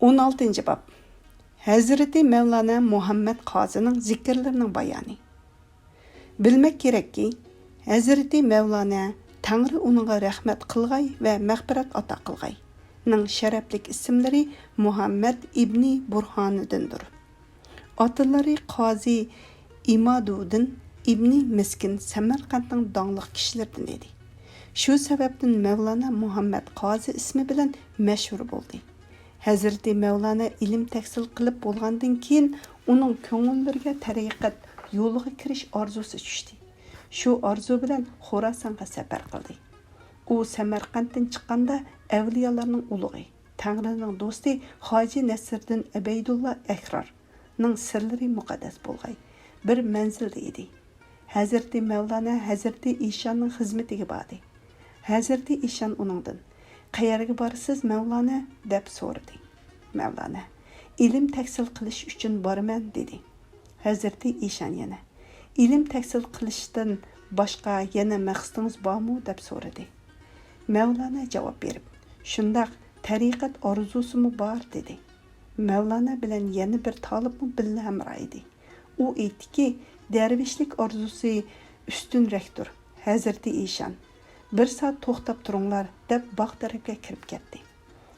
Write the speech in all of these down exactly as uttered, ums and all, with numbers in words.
ئون ئالتىنچى باب. ھەزرىتى مەۋلانا مۇھەممەد قازىنىڭ زىكىرلىرىنىڭ بايانى. بىلمەك كېرەككى، ھەزرىتى مەۋلانا، تەڭرى ئۇنىڭغا رەھمەت قىلغاي ۋە مەغپىرەت ئاتا قىلغاي، نىڭ شەرەپلىك ئىسىملىرى مۇھەممەد ئىبنى بۇرھانىدىندۇر. ئاتىلىرى قازى ئىمادۇدىن ئىبنى مىسكىن سەمەرقەنتنىڭ داڭلىق كىشىلىرىدىن ئىدى. شۇ سەۋەبتىن مەۋلانا مۇھەممەد قازى ئىسمى بىلەن مەشھۇر بولدى. ھەزرىتى مەۋلانا ئىلىم تەھسىل قىلىپ بولغاندىن كېيىن، ئۇنىڭ كۆڭۈللىرىگە تەرىقەت يولىغا كىرىش ئارزۇسى چۈشتى. شۇ ئارزۇ بىلەن خوراسانغا سەپەر قىلدى. ئۇ سەمەرقەنتتىن چىققاندا، ئەۋلىيالارنىڭ ئۇلۇغى، تەڭرىنىڭ دوستى خاجى نەسىردىن ئەبەيدۇللا ئەھرارنىڭ سىرلىرى مۇقەددەس بولغاي بىر مەنزىلدە ئىدى. ھەزرىتى مەۋلانا ھەزرىتى ئىشاننىڭ خىزمىتىگە باردى. ھەزرىتى ئىشان ئۇنىڭدىن، «قەيەرگە بارىسىز، مەۋلانا؟» دەپ سورىدى. مەۋلانا، «ئىلىم تەھسىل قىلىش ئۈچۈن بارىمەن» دېدى. ھەزرىتى ئىشان يەنە، «ئىلىم تەھسىل قىلىشتىن باشقا يەنە مەقسىتىڭىز بارمۇ؟» دەپ سورىدى. مەۋلانا جاۋاب بېرىپ، «شۇنداق، تەرىقەت ئارزۇسىمۇ بار» دېدى. مەۋلانا بىلەن يەنە بىر تالىپمۇ بىللە ھەمراھ ئىدى. ئۇ ئېيتتىكى، «دەرۋىشلىك ئارزۇسى ئۈستۈنرەكتۇر، ھەزرىتى ئىشان. بىر سائەت توختاپ تۇرۇڭلار» دەپ باغ تەرەپكە كىرىپ كەتتى.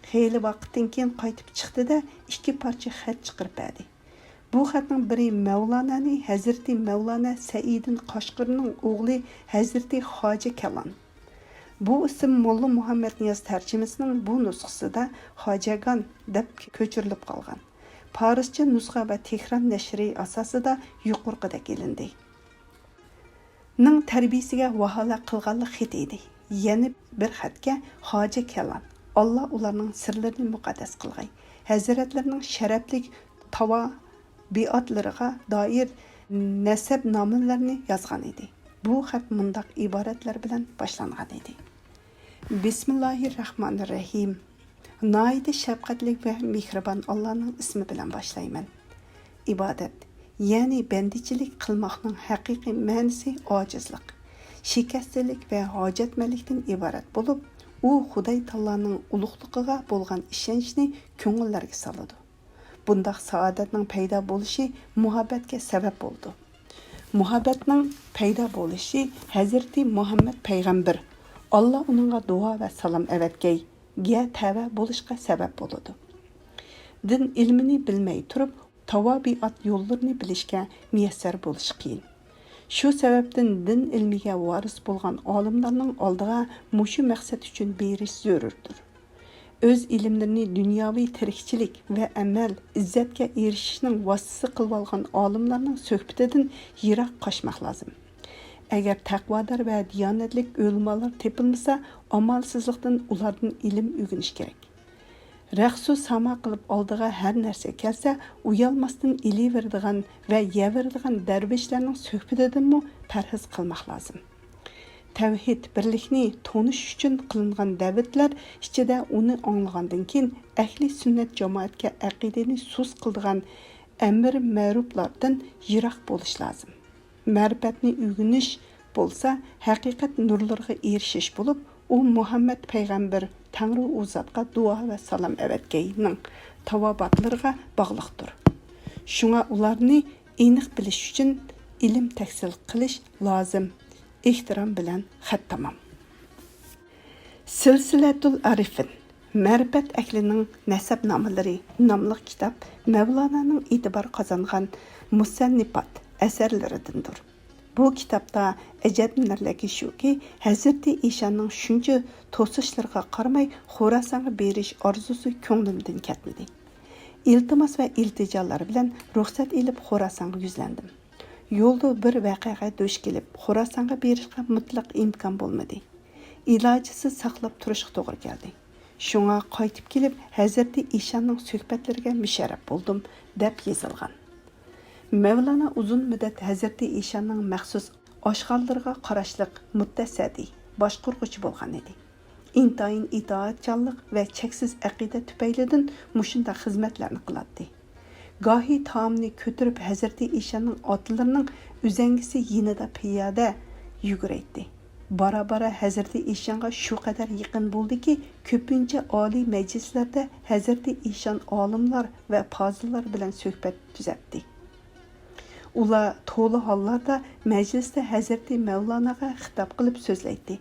خېلى ۋاقىتتىن كېيىن قايتىپ چىقتى-دە، ئىككى پارچە خەت چىقىرىپ بەردى. بۇ خەتنىڭ بىرى مەۋلانانى ھەزرىتى مەۋلانا سەئىدىن قاشقىرىنىڭ ئوغلى ھەزرىتى خاجە كالان. بۇ ئىسىم موللا مۇھەممەد نىياز تەرجىمىسىنىڭ بۇ نۇسخىسىدا خاجەگان دەپ كۆچۈرۈلۈپ قالغان. پارسچە نۇسخا ۋە تېھران نەشرى ئاساسىدا يۇقىرىقىدەك ئېلىندى. نىڭ تەربىيىسىگە ۋاھالە قىلغانلىق خېتى ئىدى. يەنە بىر خەتكە خاجە كالان، ئاللا ئۇلارنىڭ سىرلىرىنى مۇقەددەس قىلغاي، ھەزرەتلىرىنىڭ شەرەپلىك تاۋابىئاتلىرىغا دائىر نەسەبنامىلەرنى يازغان ئىدى. بۇ خەت مۇنداق ئىبارەتلەر بىلەن باشلانغان ئىدى. بىسمىللاھىررەھمانىررەھىم. ناھايىتى شەپقەتلىك ۋە مېھرىبان ئاللانىڭ ئىسمى بىلەن باشلايمەن. ئىبادەت، يەنى بەندىچىلىك قىلماقنىڭ ھەقىقىي مەنىسى ئاجىزلىق، شىكەستلىك ۋە ھاجەتمەنلىكتىن ئىبارەت بولۇپ، ئۇ خۇداي تائالانىڭ ئۇلۇغلۇقىغا بولغان ئىشەنچنى كۆڭۈللەرگە سالىدۇ. بۇنداق سائادەتنىڭ پەيدا بولۇشى مۇھەببەتكە سەۋەب بولىدۇ. مۇھەببەتنىڭ پەيدا بولۇشى ھەزرىتى مۇھەممەد پەيغەمبەر، ئاللا ئۇنىڭغا دۇئا ۋە سالام ئەۋەتكەي، گە تەۋە بولۇشقا سەۋەب بولىدۇ. دىن ئىلمىنى بىلمەي تۇرۇپ، تاۋابىئات يوللىرىنى بىلىشكە مىيەسسەر بولۇش قىيىن. شۇ سەۋەبتىن دىن ئىلمىگە ۋارىس بولغان ئالىملارنىڭ ئالدىغا مۇشۇ مەقسەت ئۈچۈن بېرىش زۆرۈردۇر. ئۆز ئىلىملىرىنى دۇنياۋى تىرىكچىلىك ۋە ئەمەل، ئىززەتكە ئېرىشىشنىڭ ۋاسىتىسى قىلىۋالغان ئالىملارنىڭ سۆھبىتىدىن يىراق قاچماق لازىم. ئەگەر تەقۋادار ۋە دىيانەتلىك ئۆلىمالار تېپىلمىسا، ئامالسىزلىقتىن ئۇلاردىن ئىلىم ئۆگىنىش كېرەك. رەخسۇ ساما قىلىپ ئالدىغا ھەر نەرسە كەلسە، ئۇيالماستىن ئېلىۋېرىدىغان ۋە يەۋېرىدىغان دەرۋىشلەرنىڭ سۆھبىتىدىنمۇ پەرھىز قىلماق لازىم. تەۋھىد، بىرلىكنى تونۇش ئۈچۈن قىلىنغان دەۋەتلەر ئىچىدە ئۇنى ئاڭلىغاندىن كېيىن، ئەھلى سۈننەت جامائەتكە ئەقىدىنى سۇس قىلىدىغان ئەمىر مەرۇپلاردىن يىراق بولۇش لازىم. مەرىپەتنى ئۆگىنىش بولسا، ھەقىقەت نۇرلىرىغا ئېرىشىش بولۇپ، ئۇ مۇھەممەد پەيغەمبەر، تەڭرى ئۇ زاتقا دۇئا ۋە سالام ئەۋەتكەينىڭ تاۋابىئاتلىرىغا باغلىقتۇر. شۇڭا ئۇلارنى ئېنىق بىلىش ئۈچۈن ئىلىم تەھسىل قىلىش لازىم. ئېھتىرام بىلەن خەت تامام. سىلسىلەتۇل ئارىفىن، مەرىپەت ئەھلىنىڭ نەسەبنامىلىرى ناملىق كىتاب مەۋلانانىڭ ئېتىبار قازانغان مۇسەننىپات ئەسەرلىرىدىندۇر. بۇ كىتابتا ئەجەبلىنەرلىكى شۇكى، ھەزرىتى ئىشاننىڭ شۇنچە توسۇشلىرىغا قارىماي، خوراسانغا بېرىش ئارزۇسى كۆڭلۈمدىن كەتمىدى. ئىلتىماس ۋە ئىلتىجالار بىلەن رۇخسەت ئېلىپ خوراسانغا يۈزلەندىم. يولدا بىر ۋەقەگە دۇچ كېلىپ، خوراسانغا بېرىشقا مۇتلەق ئىمكان بولمىدى. ئىلاجىسىز ساقلاپ تۇرۇشقا توغرا كەلدى. شۇڭا قايتىپ كېلىپ، ھەزرىتى ئىشاننىڭ سۆھبەتلىرىگە مۇشەررەپ بولدۇم، دەپ يېزىلغان. مەۋلانا ئۇزۇن مۇددەت ھەزرىتى ئىشاننىڭ مەخسۇس ئاشخانىلىرىغا قاراشلىق مۇتەسەددى، باشقۇرغۇچى بولغان ئىدى. ئىنتايىن ئىتائەتچانلىق ۋە چەكسىز ئەقىدە تۈپەيلىدىن مۇشۇنداق خىزمەتلەرنى قىلاتتى. گاھى تائامنى كۆتۈرۈپ، ھەزرىتى ئىشاننىڭ ئاتلىرىنىڭ ئۈزەڭگىسى يېنىدا پىيادە يۈگۈرەيتتى. بارا-بارا ھەزرىتى ئىشانغا شۇ قەدەر يېقىن بولدىكى، كۆپىنچە ئالىي مەجلىسلەردە ھەزرىتى ئىشان ئالىملار ۋە پازىللار بىلەن سۆھبەت تۈزەتتى. ئۇلار تولا ھاللاردا مەجلىستە ھەزرىتى مەۋلاناغا خىتاب قىلىپ سۆزلەيتتى.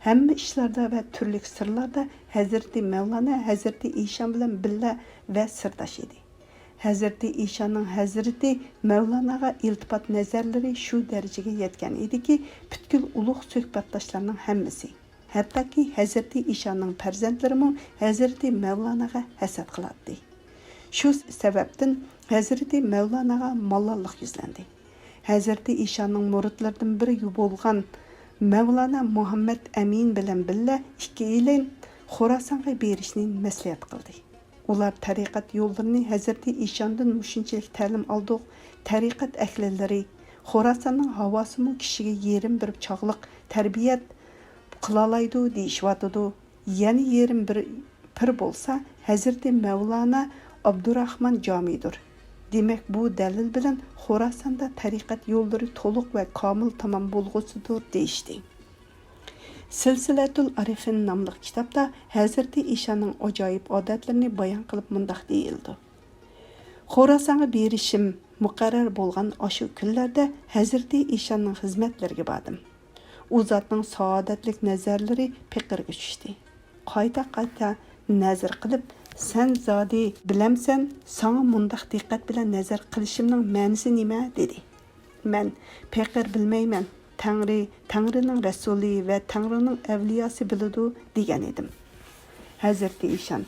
ھەممە ئىشلاردا ۋە تۈرلۈك سىرلاردا ھەزرىتى مەۋلانا ھەزرىتى ئىشان بىلەن بىللە ۋە سىرداش ئىدى. ھەزرىتى ئىشاننىڭ ھەزرىتى مەۋلاناغا ئىلتىپات نەزەرلىرى شۇ دەرىجىگە يەتكەن ئىدىكى، پۈتكۈل ئۇلۇغ سۆھبەتداشلارنىڭ ھەممىسى، ھەتتاكى ھەزرىتى ئىشاننىڭ پەرزەنتلىرىمۇ ھەزرىتى مەۋلاناغا ھەسەت قىلاتتى. شۇ سەۋەبتىن ھەزرىتى مەۋلاناغا ماللانلىق يۈزلەندى. ھەزرىتى ئىشاننىڭ مۇرىتلىرىدىن بىرى بولغان مەۋلانا مۇھەممەد ئەمىن بىلەن بىللە ئىككىيلەن خوراسانغا بېرىشنى مەسلىھەت قىلدى. ئۇلار تەرىقەت يوللىرىنى ھەزرىتى ئىشاندىن مۇشۇنچىلىك تەلىم ئالدۇق، تەرىقەت ئەھلىلىرى، خوراساننىڭ ھاۋاسىمۇ كىشىگە يېرىم بېرىپ چاغلىق، تەربىيەت قىلالايدۇ دېيىشىۋاتىدۇ. يەنە يېرىم بىر پىر بولسا ھەزرىتى مەۋلانا ئابدۇراخمان جامىدۇر. دېمەك، بۇ دەلىل بىلەن خوراساندا تەرىقەت يوللىرى تولۇق ۋە كامىل تامام بولغۇسىدۇر دېيىشتى. سىلسىلەتۇل ئارىفىن ناملىق كىتابتا ھەزرىتى ئىشاننىڭ ئاجايىپ ئادەتلىرىنى بايان قىلىپ مۇنداق دېيىلىدۇ. خوراسانغا بېرىشىم مۇقەررەر بولغان ئاشۇ كۈنلەردە ھەزرىتى ئىشاننىڭ خىزمەتلىرىگە باردىم. ئۇ زاتنىڭ سائادەتلىك نەزەرلىرى پېقىرغا چۈشتى. قايتا-قايتا نەزەر قىلىپ، سەن زادى بىلەمسەن، ساڭا مۇنداق دىققەت بىلەن نەزەر قىلىشىمنىڭ مەنىسى نېمە؟ دېدى. مەن، پېقىر بىلمەيمەن، تەڭرى، تەڭرىنىڭ رەسۇلى ۋە تەڭرىنىڭ ئەۋلىياسى بىلىدۇ، دېگەن ئىدىم. ھەزرىتى ئىشان،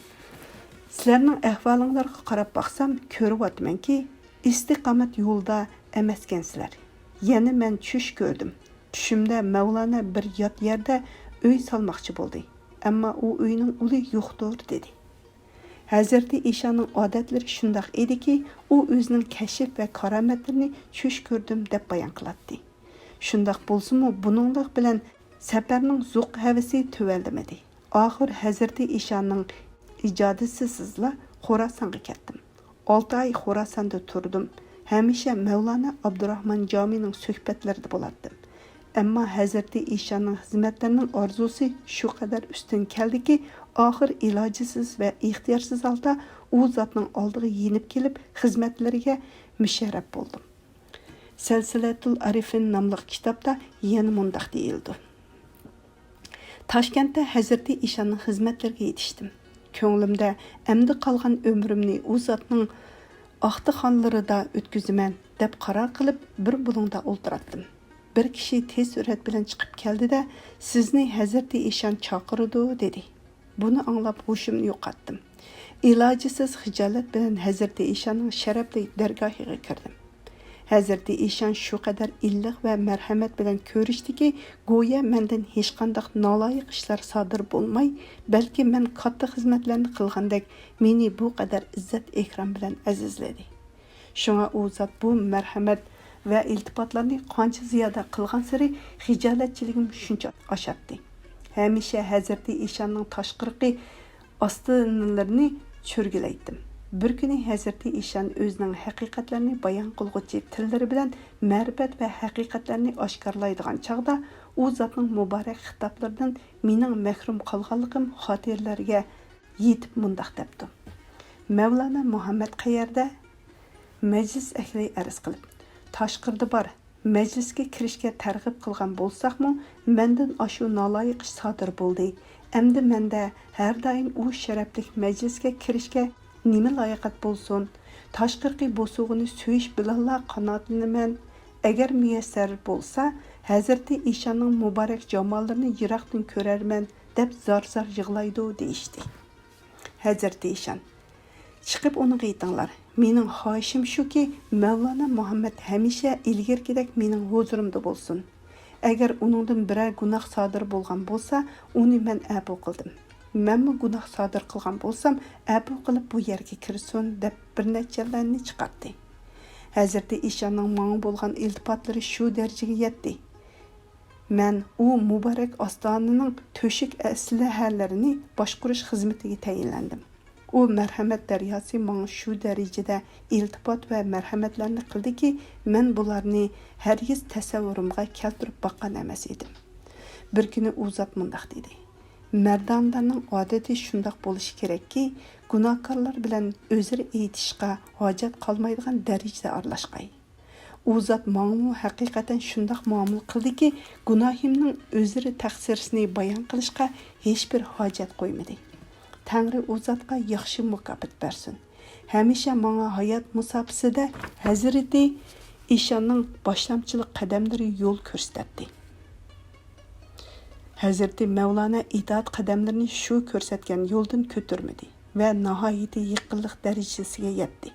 سىلەرنىڭ ئەھۋالىڭلارغا قاراپ باقسام، كۆرۈۋاتىمەنكى، ئىستىقامەت يولدا ئەمەسكەنسىلەر. يەنە مەن چۈش كۆردۈم. چۈشۈمدە مەۋلانا بىر يات يەردە ئۆي سالماقچى بولدى. ئەمما ئۇ ئۆينىڭ ئۇلى يوقتۇر، دېدى. ھەزرىتى ئىشاننىڭ ئادەتلىرى شۇنداق ئىدىكى، ئۇ ئۆزىنىڭ كەشىپ ۋە كارامەتلىرىنى چۈش كۆردۈم دەپ بايان قىلاتتى. شۇنداق بولسىمۇ، بۇنىڭلىق بىلەن سەپەرنىڭ زوق ھەۋىسى تۆۋەنلىمىدى. ئاخىر ھەزرىتى ئىشاننىڭ ئىجازىسىزلا خوراسانغا كەتتىم. ئالتە ئاي خوراساندا تۇردۇم. ھەمىشە مەۋلانا ئابدۇراخمان جامىنىڭ سۆھبەتلىرىدە بولاتتىم. ئەمما ھەزرىتى ئىشاننىڭ خىزمەتلىرىنىڭ ئارزۇسى شۇ قەدەر ئۈستۈن كەلدىكى، ئاخىر ئىلاجىسىز ۋە ئىختىيارسىز ھالدا ئۇ زاتنىڭ ئالدىغا يېنىپ كېلىپ، خىزمەتلىرىگە مۇشەررەپ بولدۇم. سەلسىلەتۇل ئارىفىن ناملىق كىتابتا يەنە مۇنداق دېيىلىدۇ. تاشكەنتتە ھەزرىتى ئىشاننىڭ خىزمەتلىرىگە يېتىشتىم. كۆڭلۈمدە ئەمدى قالغان ئۆمرۈمنى ئۇ زاتنىڭ ئاختىخانلىرىدا ئۆتكۈزىمەن دەپ قارار قىلىپ، بىر بۇلۇڭدا ئولتۇراتتىم. بىر كىشى تېز سۈرئەت بىلەن چىقىپ كەلدى-دە، سىزنى ھەزرىتى ئىشان چاقىرىدۇ، دېدى. بۇنى ئاڭلاپ ھوشۇمنى يوقاتتىم. ئىلاجىسىز خىجالەت بىلەن ھەزرىتى ئىشاننىڭ شەرەپلىك دەرگاھىغا كىردىم. ھەزرىتى ئىشان شۇ قەدەر ئىللىق ۋە مەرھەمەت بىلەن كۆرۈشتىكى، گويا مەندىن ھېچقانداق نالايىق ئىشلار سادىر بولماي، بەلكى مەن كاتتا خىزمەتلەرنى قىلغاندەك مېنى بۇ قەدەر ئىززەت-ئىكرام بىلەن ئەزىزلىدى. شۇڭا ئۇ زات بۇ مەرھەمەت ۋە ئىلتىپاتلارنى قانچە زىيادە قىلغانسېرى خىجالەتچىلىكىم شۇنچە ئاشاتتى. ھەمىشە ھەزرىتى ئىشاننىڭ تاشقىرىقى ئاستانىلىرىنى چۆرگىلەيتتىم. بىر كۈنى ھەزرىتى ئىشان ئۆزىنىڭ ھەقىقەتلەرنى بايان قىلغۇچى تىللىرى بىلەن مەرىپەت ۋە ھەقىقەتلەرنى ئاشكارىلايدىغان چاغدا، ئۇ زاتنىڭ مۇبارەك خىتابلىرىدىن مېنىڭ مەھرۇم قالغانلىقىم خاتىرىلەرگە يېتىپ مۇنداق دەپتۇ: مەۋلانا مۇھەممەد قەيەردە؟ مەجلىس ئەھلى ئەرز قىلىپ، تاشقىرىدا بار. مەجلىسكە كىرىشكە تەرغىب قىلغان بولساقمۇ، مەندىن ئاشۇ نالايىق ئىش سادىر بولدى. ئەمدى مەندە ھەر دائىم ئۇ شەرەپلىك مەجلىسكە كىرىشكە نېمە لاياقەت بولسۇن؟ تاشقىرىقى بوسۇغىنى سۆيۈش بىلەنلا قانائەتلىنىمەن. ئەگەر مۇيەسسەر بولسا، ھەزرىتى ئىشاننىڭ مۇبارەك جاماللىرىنى يىراقتىن كۆرەرمەن، دەپ زار-زار يىغلايدۇ، دېيىشتى. ھەزرىتى ئىشان، چىقىپ ئۇنىڭغا ئېيتىڭلار، مېنىڭ خاھىشىم شۇكى، مەۋلانا مۇھەممەد ھەمىشە ئىلگىرىكىدەك مېنىڭ ھۇزۇرۇمدا بولسۇن. ئەگەر ئۇنىڭدىن بىرەر گۇناھ سادىر بولغان بولسا، ئۇنى مەن ئەپۇ قىلدىم. مەنمۇ گۇناھ سادىر قىلغان بولسام، ئەپۇ قىلىپ بۇ يەرگە كىرسۇن، دەپ بىر نەچچەلەرنى چىقارتتى. ھەزرىتى ئىشاننىڭ ماڭا بولغان ئىلتىپاتلىرى شۇ دەرىجىگە يەتتى. مەن ئۇ مۇبارەك ئاستانىنىڭ تۆشۈك ئەسلىھەلىرىنى باشقۇرۇش خىزمىتىگە تەيىنلەندىم. ئۇ مەرھەمەت دەرياسى ماڭا شۇ دەرىجىدە ئىلتىپات ۋە مەرھەمەتلەرنى قىلدىكى، مەن بۇلارنى ھەرگىز تەسەۋۋۇرۇمغا كەلتۈرۈپ باققان ئەمەس ئىدىم. بىر كۈنى ئۇ زات مۇنداق دېدى: مەردانىلەرنىڭ ئادىتى شۇنداق بولۇشى كېرەككى، گۇناھكارلار بىلەن ئۆزرە ئېيتىشقا ھاجەت قالمايدىغان دەرىجىدە ئارىلاشقاي. ئۇ زات ماڭىمۇ ھەقىقەتەن شۇنداق مۇئامىلە قىلدىكى، گۇناھىمنىڭ ئۆزرە تەقسىرىسىنى بايان قىلىشقا ھېچبىر ھاجەت قويمىدى. تەڭرى ئۇ زاتقا ياخشى مۇكاپات بەرسۇن. ھەمىشە ماڭا ھايات مۇساپىسىدە ھەزرىتى ئىشاننىڭ باشلامچىلىق قەدەملىرى يول كۆرسىتەتتى. ھەزرىتى مەۋلانا ئىتائەت قەدەملىرىنى شۇ كۆرسەتكەن يولدىن كۆتۈرمىدى ۋە ناھايىتى يېقىنلىق دەرىجىسىگە يەتتى.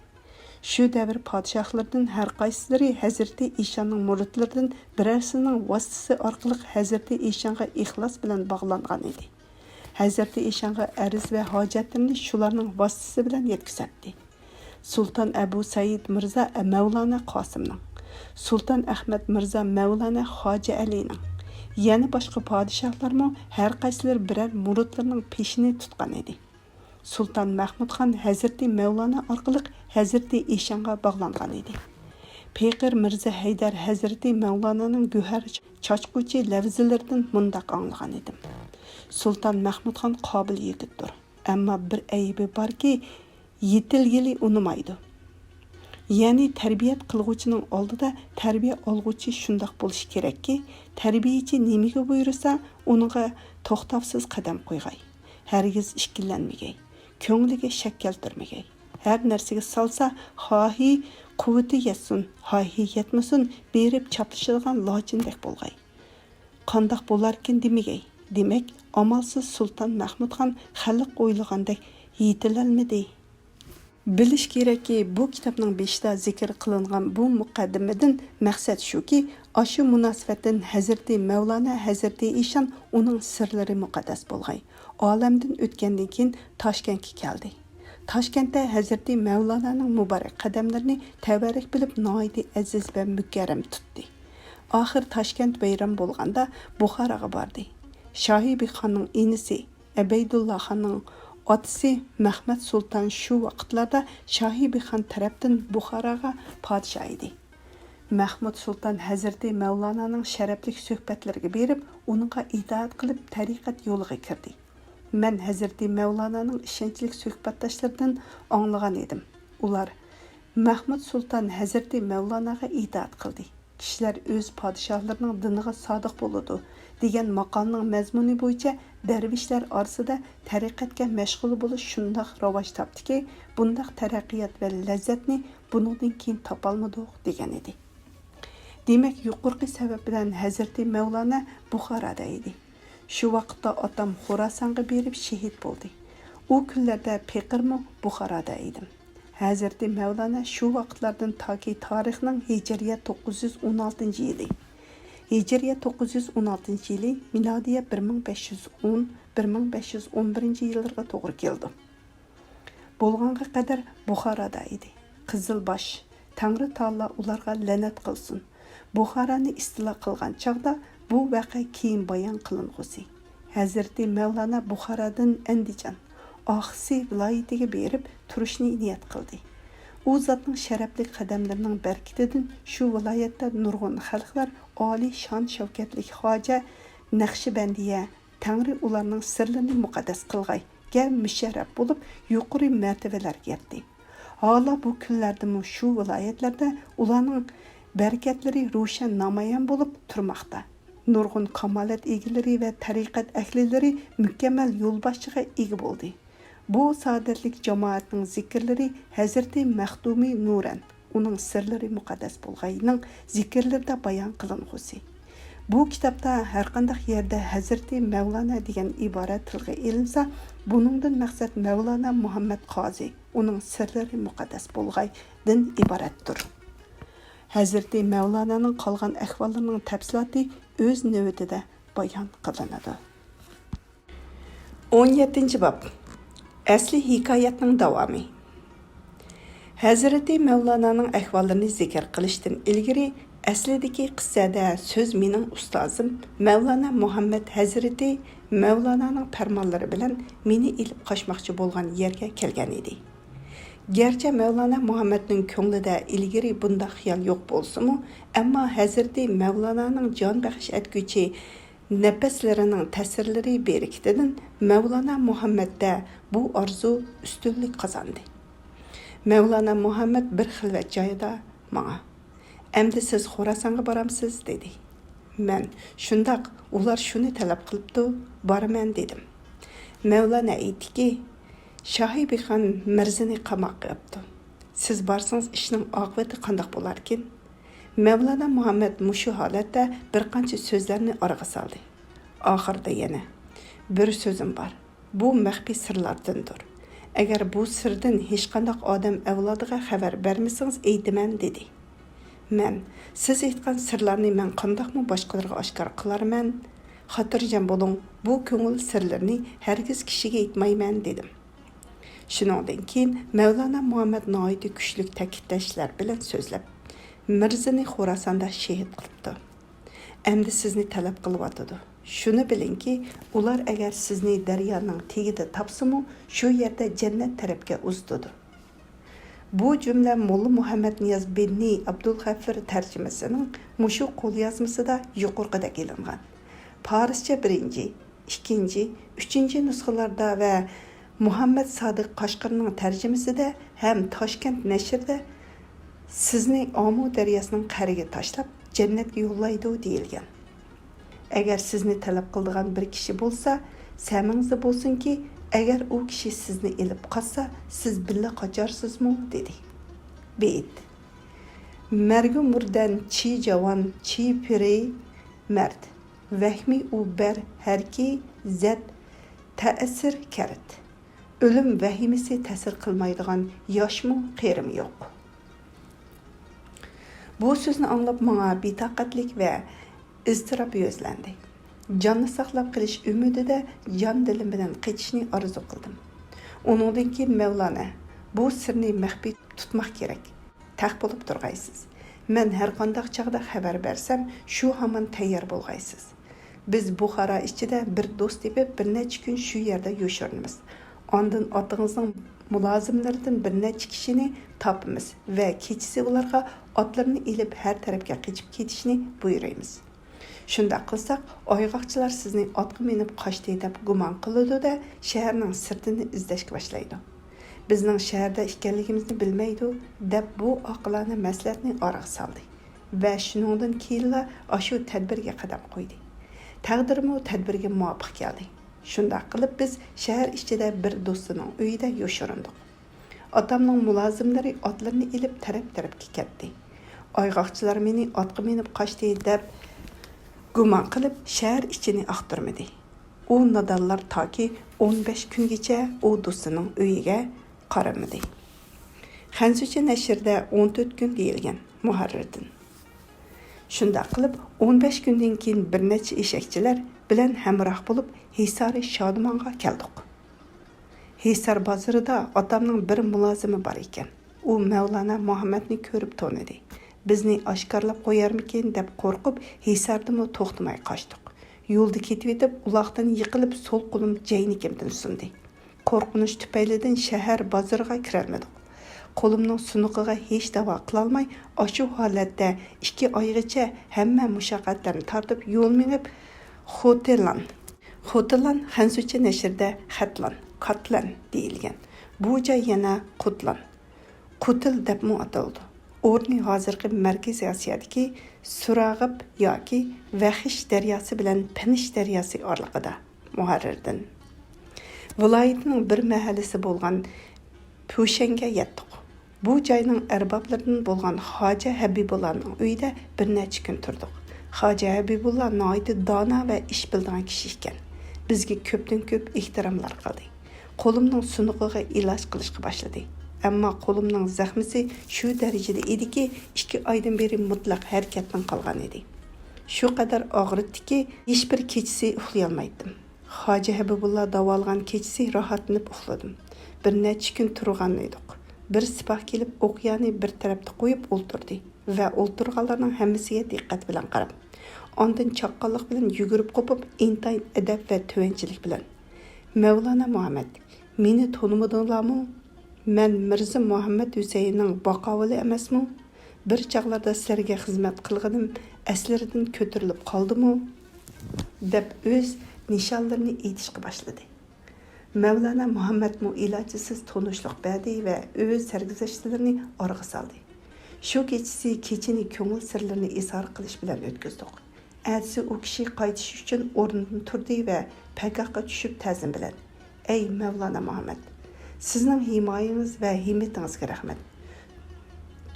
شۇ دەۋر پادىشاھلىرىدىن ھەر قايسىلىرى ھەزرىتى ئىشاننىڭ مۇرىتلىرىدىن بىرەرسىنىڭ ۋاسىتىسى ئارقىلىق ھەزرىتى ئىشانغا ئىخلاس بىلەن باغلانغان ئىدى. ھەزرىتى ئىشانغا ئەرز ۋە ھاجەتلىرىنى شۇلارنىڭ ۋاسىتىسى بىلەن يەتكۈزەتتى. سۇلتان ئەبۇ سەئىد مىرزا مەۋلانا قاسىمنىڭ، سۇلتان ئەخمەت مىرزا مەۋلانا خاجە ئەلىنىڭ، يەنە باشقا پادىشاھلارمۇ ھەر قايسىلىرى بىرەر مۇرىتلىرىنىڭ پېشىنى تۇتقان ئىدى. سۇلتان مەھمۇد خان ھەزرىتى مەۋلانا ئارقىلىق ھەزرىتى ئىشانغا باغلانغان ئىدى. پېقىر مىرزا ھەيدەر ھەزرىتى مەۋلانانىڭ گۆھەر چاچقۇچى لەۋزىلىرىدىن مۇنداق ئاڭلىغان ئىدىم: سۇلتان مەھمۇد خان قابىل يىگىتتۇر، ئەمما بىر ئەيىبى باركى، يېتىلگىلى ئۇنىمايدۇ. يەنى تەربىيەت قىلغۇچىنىڭ ئالدىدا تەربىيە ئالغۇچى شۇنداق بولۇشى كېرەككى، تەربىيىچى نېمىگە بۇيرۇسا، ئۇنىڭغا توختاۋسىز قەدەم قويغاي. ھەرگىز ئىككىلەنمىگەي. كۆڭلىگە شەك كەلتۈرمىگەي. ھەر نەرسىگە سالسا، خاھى قۇۋۋىتى يەتسۇن، خاھى يەتمىسۇن، بېرىپ چاپلىشىدىغان لاچىندەك بولغاي. قانداق بولاركىن دېمىگەي. دېمەك، ئامالسىز سۇلتان مەھمۇد خان خەلق ئويلىغاندەك يېتىلەلمىدى. بىلىش كېرەككى، بۇ كىتابنىڭ بېشىدا زىكىر قىلىنغان بۇ مۇقەددىمىدىن مەقسەت شۇكى، ئاشۇ مۇناسىۋەتتىن ھەزرىتى مەۋلانا ھەزرىتى ئىشان ئۇنىڭ سىرلىرى مۇقەددەس بولغاي، ئالەمدىن ئۆتكەندىن كېيىن تاشكەنتكە كەلدى. تاشكەنتتە ھەزرىتى مەۋلانانىڭ مۇبارەك قەدەملىرىنى تەۋەررۈك بىلىپ ناھايىتى ئەزىز ۋە مۇكەررەم تۇتتى. ئاخىر تاشكەنت ۋەيران بولغاندا بۇخاراغا باردى. شاھى بىخاننىڭ ئىنىسى ئەبەيدۇللا خاننىڭ ئاتىسى مەھمۇد سۇلتان شۇ ۋاقىتلاردا شاھى بىخان تەرەپتىن بۇخاراغا پادىشاھ ئىدى. مەھمۇد سۇلتان ھەزرىتى مەۋلانانىڭ شەرەپلىك سۆھبەتلىرىگە بېرىپ، ئۇنىڭغا ئىتائەت قىلىپ، تەرىقەت يولىغا كىردى. مەن ھەزرىتى مەۋلانانىڭ ئىشەنچلىك سۆھبەتداشلىرىدىن ئاڭلىغان ئىدىم. ئۇلار، مەھمۇد سۇلتان ھەزرىتى مەۋلاناغا ئىتائەت قىلدى. كىشىلەر ئۆز پادىشاھلىرىنىڭ دىنىغا سادىق بولىدۇ، دېگەن ماقالنىڭ مەزمۇنى بويىچە دەرۋىشلەر ئارىسىدا تەرىقەتكە مەشغۇل بولۇش شۇنداق راۋاج تاپتىكى، بۇنداق تەرەققىيات ۋە لەززەتنى بۇنىڭدىن كېيىن تاپالمىدۇق، دېگەن ئىدى. دېمەك، يۇقىرىقى سەۋەب بىلەن ھەزرىتى مەۋلانا بۇخارادا ئىدى. شۇ ۋاقىتتا ئاتام خوراسانغا بېرىپ شېھىت بولدى. ئۇ كۈنلەردە پېقىرمۇ بۇخارادا ئىدىم. ھەزرىتى مەۋلانا شۇ ۋاقىتلاردىن تاكى تارىخنىڭ ھىجرىيە توققۇز يۈز ئون ئالتىنچى يىلى، ھىجرىيە توققۇز يۈز ئون ئالتىنچى يىلى، مىلادىيە بىر مىڭ بەش يۈز ئون، بىر مىڭ بەش يۈز ئون بىرىنچى يىللىرىغا توغرا كېلىدۇ. بولغانغا قەدەر بۇخارادا ئىدى. قىزىلباش، تەڭرى تائالا ئۇلارغا لەنەت قىلسۇن، بۇخارانى ئىستىلا قىلغان چاغدا بۇ ۋەقە كېيىن بايان قىلىنغۇسى، ھەزرىتى مەۋلانا بۇخارادىن ئەندىجان، ئاخسى ۋىلايىتىگە بېرىپ تۇرۇشنى نىيەت قىلدى. ئۇ زاتنىڭ شەرەپلىك قەدەملىرىنىڭ بەرىكىتىدىن شۇ ۋىلايەتتە نۇرغۇن خەلقلەر ئالىي شان-شەۋكەتلىك خاجە نەقشىبەندىيە، تەڭرى ئۇلارنىڭ سىرلىرىنى مۇقەددەس قىلغاي، گە مۇشەررەپ بولۇپ، يۇقىرى مەرتىۋىلەرگە يەتتى. ھالا بۇ كۈنلەردىمۇ شۇ ۋىلايەتلەردە ئۇلارنىڭ بەرىكەتلىرى روشەن نامايان بولۇپ تۇرماقتا. نۇرغۇن كامالەت ئىگىلىرى ۋە تەرىقەت ئەھلىلىرى مۇكەممەل يولباشچىغا ئىگە بولدى. بۇ سائادەتلىك جامائەتنىڭ زىكىرلىرى ھەزرىتى مەختۇمى نۇرەن، ئۇنىڭ سىرلىرى مۇقەددەس بولغاينىڭ زىكىرلىرىدا بايان قىلىنغۇسى. بۇ كىتابتا ھەرقانداق يەردە ھەزرىتى مەۋلانا دېگەن ئىبارە تىلغا ئېلىنسا، بۇنىڭدىن مەقسەت مەۋلانا مۇھەممەد قازى، ئۇنىڭ سىرلىرى مۇقەددەس بولغايدىن ئىبارەتتۇر. ھەزرىتى مەۋلانانىڭ قالغان ئەھۋاللىرىنىڭ تەپسىلاتى ئۆز نۆۋىتىدە بايان قىلىنىدۇ. ئون يەتتىنچى باب. ئەسلى ھېكايەتنىڭ داۋامى. ھەزرىتى مەۋلانانىڭ ئەھۋاللىرىنى زىكىر قىلىشتىن ئىلگىرى، ئەسلىدىكى قىسسەدە سۆز مېنىڭ ئۇستازىم مەۋلانا مۇھەممەد ھەزرىتى مەۋلانانىڭ پەرمانلىرى بىلەن مېنى ئېلىپ قاچماقچى بولغان يەرگە كەلگەن ئىدى. گەرچە مەۋلانا مۇھەممەدنىڭ كۆڭلىدە ئىلگىرى بۇنداق خىيال يوق بولسىمۇ، ئەمما ھەزرىتى مەۋلانانىڭ جان بەخش ئەتكۈچى نەپەسلىرىنىڭ تەسىرلىرى بەرىكىتىدىن مەۋلانا مۇھەممەدتە بۇ ئارزۇ ئۈستۈنلۈك قازاندى. مەۋلانا مۇھەممەد بىر خىلۋەت جايدا ماڭا، «ئەمدى سىز خوراسانغا بارامسىز؟» دېدى. مەن، «شۇنداق، ئۇلار شۇنى تەلەپ قىلىپتۇ، بارىمەن» دېدىم. مەۋلانا ئېيتتىكى، «شاھى بىخان مىرزىنى قاماققا ئاپتۇ. سىز بارسىڭىز ئىشنىڭ ئاقىۋىتى قانداق بولاركىن؟» مەۋلانا مۇھەممەد مۇشۇ ھالەتتە بىر قانچە سۆزلەرنى ئارىغا سالدى. ئاخىرىدا يەنە، «بىر سۆزۈم بار. بۇ مەخپىي سىرلاردىندۇر. ئەگەر بۇ سىردىن ھېچقانداق ئادەم ئەۋلادىغا خەۋەر بەرمىسىڭىز ئېيتىمەن» دېدى. مەن، «سىز ئېيتقان سىرلارنى مەن قانداقمۇ باشقىلارغا ئاشكارا قىلارمەن؟ خاتىرجەم بولۇڭ، بۇ كۆڭۈل سىرلىرىنى ھەرگىز كىشىگە ئېيتمايمەن» دېدىم. شۇنىڭدىن كېيىن مەۋلانا مۇھەممەد ناھايىتى كۈچلۈك تەكىتلەشلەر بىلەن سۆزلەپ، مىرزىنى خوراساندا شېھىت قىلىپتۇ. ئەمدى سىزنى تەلەپ قىلىۋاتىدۇ. شۇنى بىلىڭكى، ئۇلار ئەگەر سىزنى دەريانىڭ تېگىدە تاپسىمۇ، شۇ يەردە جەننەت تەرەپكە ئۇزىتىدۇ. بۇ جۈملە موللا مۇھەممەد نىياز بىننى ئابدۇلغەفۇر تەرجىمىسىنىڭ مۇشۇ قوليازمىسىدا يۇقىرىقىدەك ئېلىنغان. پارسچە بىرىنچى، ئىككىنچى، ئۈچىنچى نۇسخىلاردا ۋە مۇھەممەد سادىق قاشقىرنىڭ تەرجىمىسىدە ھەم تاشكەنت نەشرىدە «سىزنى ئامۇ دەرياسىنىڭ قەرىگە تاشلاپ، جەننەتكە يوللايدۇ» دېيىلگەن. «ئەگەر سىزنى تەلەپ قىلىدىغان بىر كىشى بولسا، سەمىڭىزدە بولسۇنكى، ئەگەر ئۇ كىشى سىزنى ئېلىپ قاچسا، سىز بىللە قاچارسىزمۇ؟» دېدى. بېيىت. مەرگى مۇردەن چى جاۋان، چى پىرى مەرد. ۋەھمى ئۇ بەر ھەركى زەت تەئەسىر كەرت. ئۆلۈم ۋەھىمىسى تەسىر قىلمايدىغان ياشمۇ، قېرىمۇ يوق. بۇ سۆزنى ئاڭلاپ ماڭا بىتاقەتلىك ۋە ئىزتىراپ يۈزلەندى. جاننى ساقلاپ قېلىش ئۈمىدىدە جان-دىلىم بىلەن قېچىشنى ئارزۇ قىلدىم. ئۇنىڭدىن كېيىن مەۋلانا، «بۇ سىرنى مەخپىي تۇتماق كېرەك. تەق بولۇپ تۇرغايسىز. مەن ھەرقانداق چاغدا خەۋەر بەرسەم، شۇ ھامان تەييار بولغايسىز. بىز بۇخارا ئىچىدە بىر دوست تېپىپ، بىر نەچچە كۈن شۇ يەردە يوشۇرىنىمىز. ئاندىن ئاتىڭىزنىڭ مۇلازىملىرىدىن بىر نەچچە كىشىنى تاپىمىز ۋە كېچىسى ئۇلارغا ئاتلىرىنى ئېلىپ، ھەر تەرەپكە قېچىپ كېتىشنى بۇيرۇيمىز. شۇنداق قىلساق، ئايغاقچىلار سىزنى ئاتقا مىنىپ قاچتى دەپ گۇمان قىلىدۇ-دە، شەھەرنىڭ سىرتىنى ئىزدەشكە باشلايدۇ. بىزنىڭ شەھەردە ئىكەنلىكىمىزنى بىلمەيدۇ» دەپ، بۇ ئاقىلانە مەسلىھەتنى ئارىغا سالدى ۋە شۇنىڭدىن كېيىنلا ئاشۇ تەدبىرگە قەدەم قويدى. تەقدىرمۇ تەدبىرگە مۇۋاپىق كەلدى. شۇنداق قىلىپ، بىز شەھەر ئىچىدە بىر دوستىنىڭ ئۆيىدە يوشۇرۇندۇق. ئاتامنىڭ مۇلازىملىرى ئاتلىرىنى ئېلىپ، تەرەپ-تەرەپكە كەتتى. ئايغاقچىلار مېنى ئاتقا مىنىپ قاچتى دەپ گۇمان قىلىپ، شەھەر ئىچىنى ئاختۇرمىدى. ئۇ نادانلار تاكى ئون بەش كۈنگىچە ئۇ دوستىنىڭ ئۆيىگە قارىمىدى. خەنزۇچە نەشرىدە ئون تۆت كۈن دېيىلگەن مۇھەررىردىن. شۇنداق قىلىپ، ئون بەش كۈندىن كېيىن بىر نەچچە ئېشەكچىلەر بىلەن ھەمراھ بولۇپ، ھېسارى شادىمانغا كەلدۇق. ھېسار بازىرىدا ئاتامنىڭ بىر مۇلازىمى بار ئىكەن. ئۇ مەۋلانا مۇھەممەدنى كۆرۈپ تونۇدى. بىزنى ئاشكارىلاپ قويارمىكىن دەپ قورقۇپ، ھېساردىمۇ توختىماي قاچتۇق. يولدا كېتىۋېتىپ، ئۇلاقتىن يىقىلىپ، سول قولۇم جەينىكىمدىن سۇندى. قورقۇنچ تۈپەيلىدىن شەھەر بازىرىغا كىرەلمىدۇق. قولۇمنىڭ سۇنۇقىغا ھېچ داۋا قىلالماي، ئاشۇ ھالەتتە ئىككى ئايغىچە ھەممە مۇشەققەتلەرنى تارتىپ يول مېڭىپ، خوتېلان، خوتېلان خەنزۇچە نەشرىدە خەتلان، كاتلان دېيىلگەن. بۇ جاي يەنە قۇتلان، قۇتىل دەپمۇ ئاتىلىدۇ. ئورنى ھازىرقى مەركىزىي ئاسىيادىكى سۇراغىپ ياكى ۋەخىش دەرياسى بىلەن پىنىش دەرياسى ئارىلىقىدا. مۇھەررىردىن. ۋىلايىتىنىڭ بىر مەھەللىسى بولغان پۈشەنگە يەتتۇق. بۇ جاينىڭ ئەربابلىرىدىن بولغان خاجە ھەبىبۇللانىڭ ئۆيىدە بىر نەچچە كۈن تۇردۇق. خاجە ھەبىبۇللا ناھايىتى دانا ۋە ئىش بىلىدىغان كىشى ئىكەن. بىزگە كۆپتىن كۆپ ئېھتىراملار قىلدى. قولۇمنىڭ سۇنۇقىغا ئىلاج قىلىشقا باشلىدى. ئەمما قولۇمنىڭ زەخمىسى شۇ دەرىجىدە ئىدىكى، ئىككى ئايدىن بېرى مۇتلەق ھەرىكەتتىن قالغان ئىدى. شۇ قەدەر ئاغرىتتىكى، ھېچبىر كېچىسى ئۇخلىيالمايتتىم. خاجە ھەبىبۇللا داۋالىغان كېچىسى راھەتلىنىپ ئۇخلىدىم. بىر نەچچە كۈن تۇرغانىدۇق. بىر سىپاھ كېلىپ، ئوقيانى بىر تەرەپتە قويۇپ ئولتۇردى ۋە ئولتۇرغانلارنىڭ ھەممىسىگە دىققەت بىلەن قاراپ، ئاندىن چاققانلىق بىلەن يۈگۈرۈپ قوپۇپ، ئىنتايىن ئەدەپ ۋە تۆۋەنچىلىك بىلەن، «مەۋلانا مۇھەممەد، مېنى تونۇمىدىڭلارمۇ؟ مەن مىرزا مۇھەممەد ھۈسەيىننىڭ باقاۋۇلى ئەمەسمۇ؟ بىر چاغلاردا سىلەرگە خىزمەت قىلغىنىم ئەسلىرىدىن كۆتۈرۈلۈپ قالدىمۇ؟» دەپ ئۆز نىشانلىرىنى ئېيتىشقا باشلىدى. مەۋلانا مۇھەممەدمۇ ئىلاجسىز تونۇشلۇق بەردى ۋە ئۆز سەرگۈزەشتلىرىنى ئارىغا سالدى. شۇ كېچىسى كېچىنى كۆڭۈل سىرلىرىنى ئىزھار قىلىش بىلەن ئۆتكۈزدۇق. ئەتىسى ئۇ كىشى قايتىش ئۈچۈن ئورنىدىن تۇردى ۋە پەگاھقا چۈشۈپ تەزىم بىلەن، ئەي مەۋلانا مۇھەممەد، سىزنىڭ ھىمايىڭىز ۋە ھىممىتىڭىزگە رەھمەت.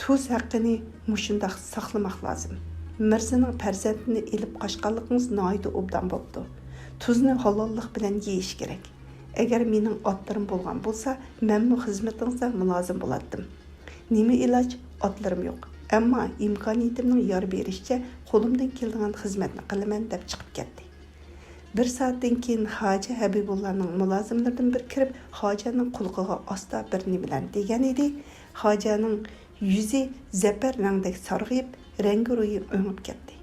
تۇز ھەققىنى مۇشۇنداق ساقلىماق لازىم. مىرزىنىڭ پەرزەنتىنى ئېلىپ قاچقانلىقىڭىز ناھايىتى ئوبدان بوپتۇ. تۇزنى ھالاللىق بىلەن يېيىش كېرەك. ئەگەر مېنىڭ ئاتلىرىم بولغان بولسا، مەنمۇ خىزمىتىڭىزدە مۇلازىم بولاتتىم. نېمە ئىلاج، ئاتلىرىم يوق. ئەمما ئىمكانىيىتىمنىڭ يار بېرىشىچە قولۇمدىن كېلىدىغان خىزمەتنى قىلىمەن، دەپ چىقىپ كەتتى. بىر سائەتتىن كېيىن خاجە ھەبىبۇللانىڭ مۇلازىملىرىدىن بىرى كىرىپ، خاجەنىڭ قۇلىقىغا ئاستا بىر نېمىلەرنى دېگەن ئىدى. خاجەنىڭ يۈزى زەپەر رەڭدەك سارغىيىپ، رەڭگىرويى ئۆڭۈپ كەتتى.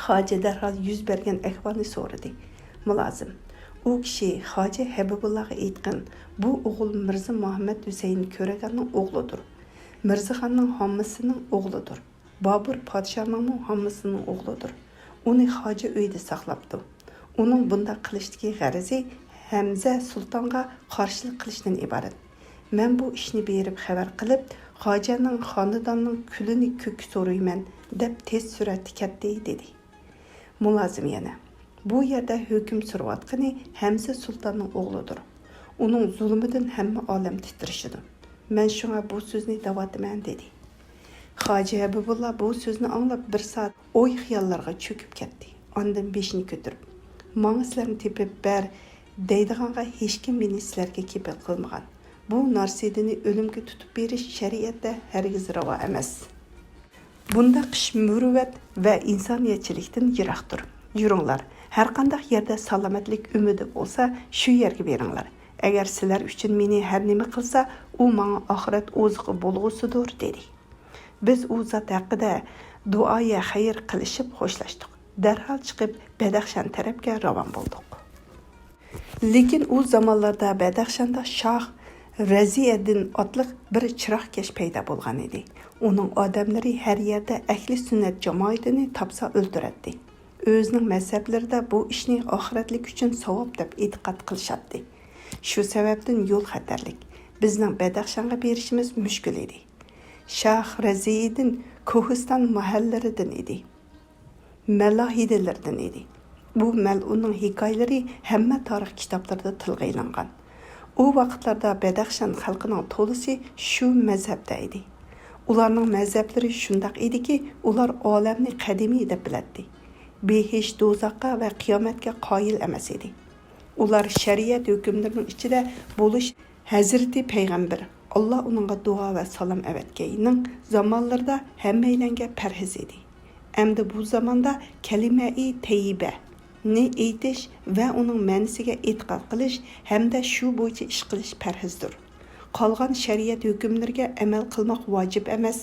خاجە دەرھال يۈز بەرگەن ئەھۋالنى سورىدى. مۇلازىم، ئۇ كىشى خاجە ھەبىبۇللاغا ئېيتقىن، بۇ ئوغۇل مىرزا مۇھەممەد ھۈسەيىن كۆرەگاننىڭ ئوغلىدۇر. مىرزىخاننىڭ ھاممىسىنىڭ ئوغلىدۇر. بابۇر پادىشاھنىڭمۇ ھاممىسىنىڭ ئوغلىدۇر. ئۇنى خاجە ئۆيىدە ساقلاپتۇ. ئۇنىڭ بۇنداق قىلىشتىكى غەرىزى ھەمزە سۇلتانغا قارشىلىق قىلىشتىن ئىبارەت. مەن بۇ ئىشنى بېرىپ خەۋەر قىلىپ، خاجەنىڭ خانىداننىڭ كۈلىنى كۆككە سورايمەن، دەپ تېز سۈرئەتتە كەتتى، دېدى. مۇلازىم يەنە، بۇ يەردە ھۆكۈم سۈرۈۋاتقىنى ھەمزە سۇلتاننىڭ ئوغلىدۇر. ئۇنىڭ زۇلۇمىدىن ھەممە ئالەم تىترىشىدۇ. مەن شۇڭا بۇ سۆزنى دەۋاتىمەن، دېدى. خاجە ھەبىبۇللا بۇ سۆزنى ئاڭلاپ بىر سائەت ئوي-خىياللارغا چۆكۈپ كەتتى. ئاندىن بېشىنى كۆتۈرۈپ، ماڭا سىلەرنى تېپىپ بەر دەيدىغانغا ھېچكىم مېنى سىلەرگە كېپىل قىلمىغان. بۇ نارسىدىنى ئۆلۈمگە تۇتۇپ بېرىش شەرىئەتتە ھەرگىز راۋا ئەمەس. بۇنداق ئىش مۇرۇئەت ۋە ئىنسانىيەتچىلىكتىن يىراقتۇر. يۈرۈڭلار، ھەرقانداق يەردە سالامەتلىك ئۈمىدى بولسا، شۇ يەرگە بېرىڭلار. ئەگەر سىلەر ئۈچۈن مېنى ھەر نېمە قىلسا، ئۇ ماڭا ئاخىرەت ئوزۇقى بولغۇسىدۇر، دېدى. بىز ئۇ زات ھەققىدە دۇئايە خەير قىلىشىپ خوشلاشتۇق. دەرھال چىقىپ، بەدەخشان تەرەپكە راۋان بولدۇق. لېكىن ئۇ زامانلاردا بەدەخشاندا شاھ رەزىئەددىن ئاتلىق بىر چىراغكەش پەيدا بولغان ئىدى. ئۇنىڭ ئادەملىرى ھەر يەردە ئەھلى سۈننەت جامائىتىنى تاپسا ئۆلتۈرەتتى. ئۆزىنىڭ مەزھەپلىرىدە بۇ ئىشنى ئاخىرەتلىك ئۈچۈن ساۋاب دەپ ئېتىقاد قىلىشاتتى. شۇ سەۋەبتىن يول خەتەرلىك. بىزنىڭ بەدەخشانغا بېرىشىمىز مۈشكۈل ئىدى. شاھ رەزىئىدىن كوھىستان مەھەللىرىدىن ئىدى. مەلاھىدىلىرىدىن ئىدى. بۇ مەلئۇننىڭ ھېكايىلىرى ھەممە تارىخ كىتابلىرىدا تىلغا ئېلىنغان. ئۇ ۋاقىتلاردا بەدەخشان خەلقىنىڭ تولىسى شۇ مەزھەپتە ئىدى. ئۇلارنىڭ مەزھەپلىرى شۇنداق ئىدىكى، ئۇلار ئالەمنى قەدىمىي دەپ بىلەتتى. بېھىشت، دوزاخقا ۋە قىيامەتكە قايىل ئەمەس ئىدى. ئۇلار شەرىئەت ھۆكۈملىرىنىڭ ئىچىدە بولۇش ھەزرىتى پەيغەمبەر، ئاللا ئۇنىڭغا دۇئا ۋە سالام ئەۋەتكەينىڭ زامانلىرىدا ھەممەيلەنگە پەرھىز ئىدى. ئەمدى بۇ زاماندا كەلىمەئى تەييىبەنى ئېيتىش ۋە ئۇنىڭ مەنىسىگە ئېتىقاد قىلىش ھەمدە شۇ بويىچە ئىش قىلىش پەرھىزدۇر. قالغان شەرىئەت ھۆكۈملىرىگە ئەمەل قىلماق ۋاجىپ ئەمەس.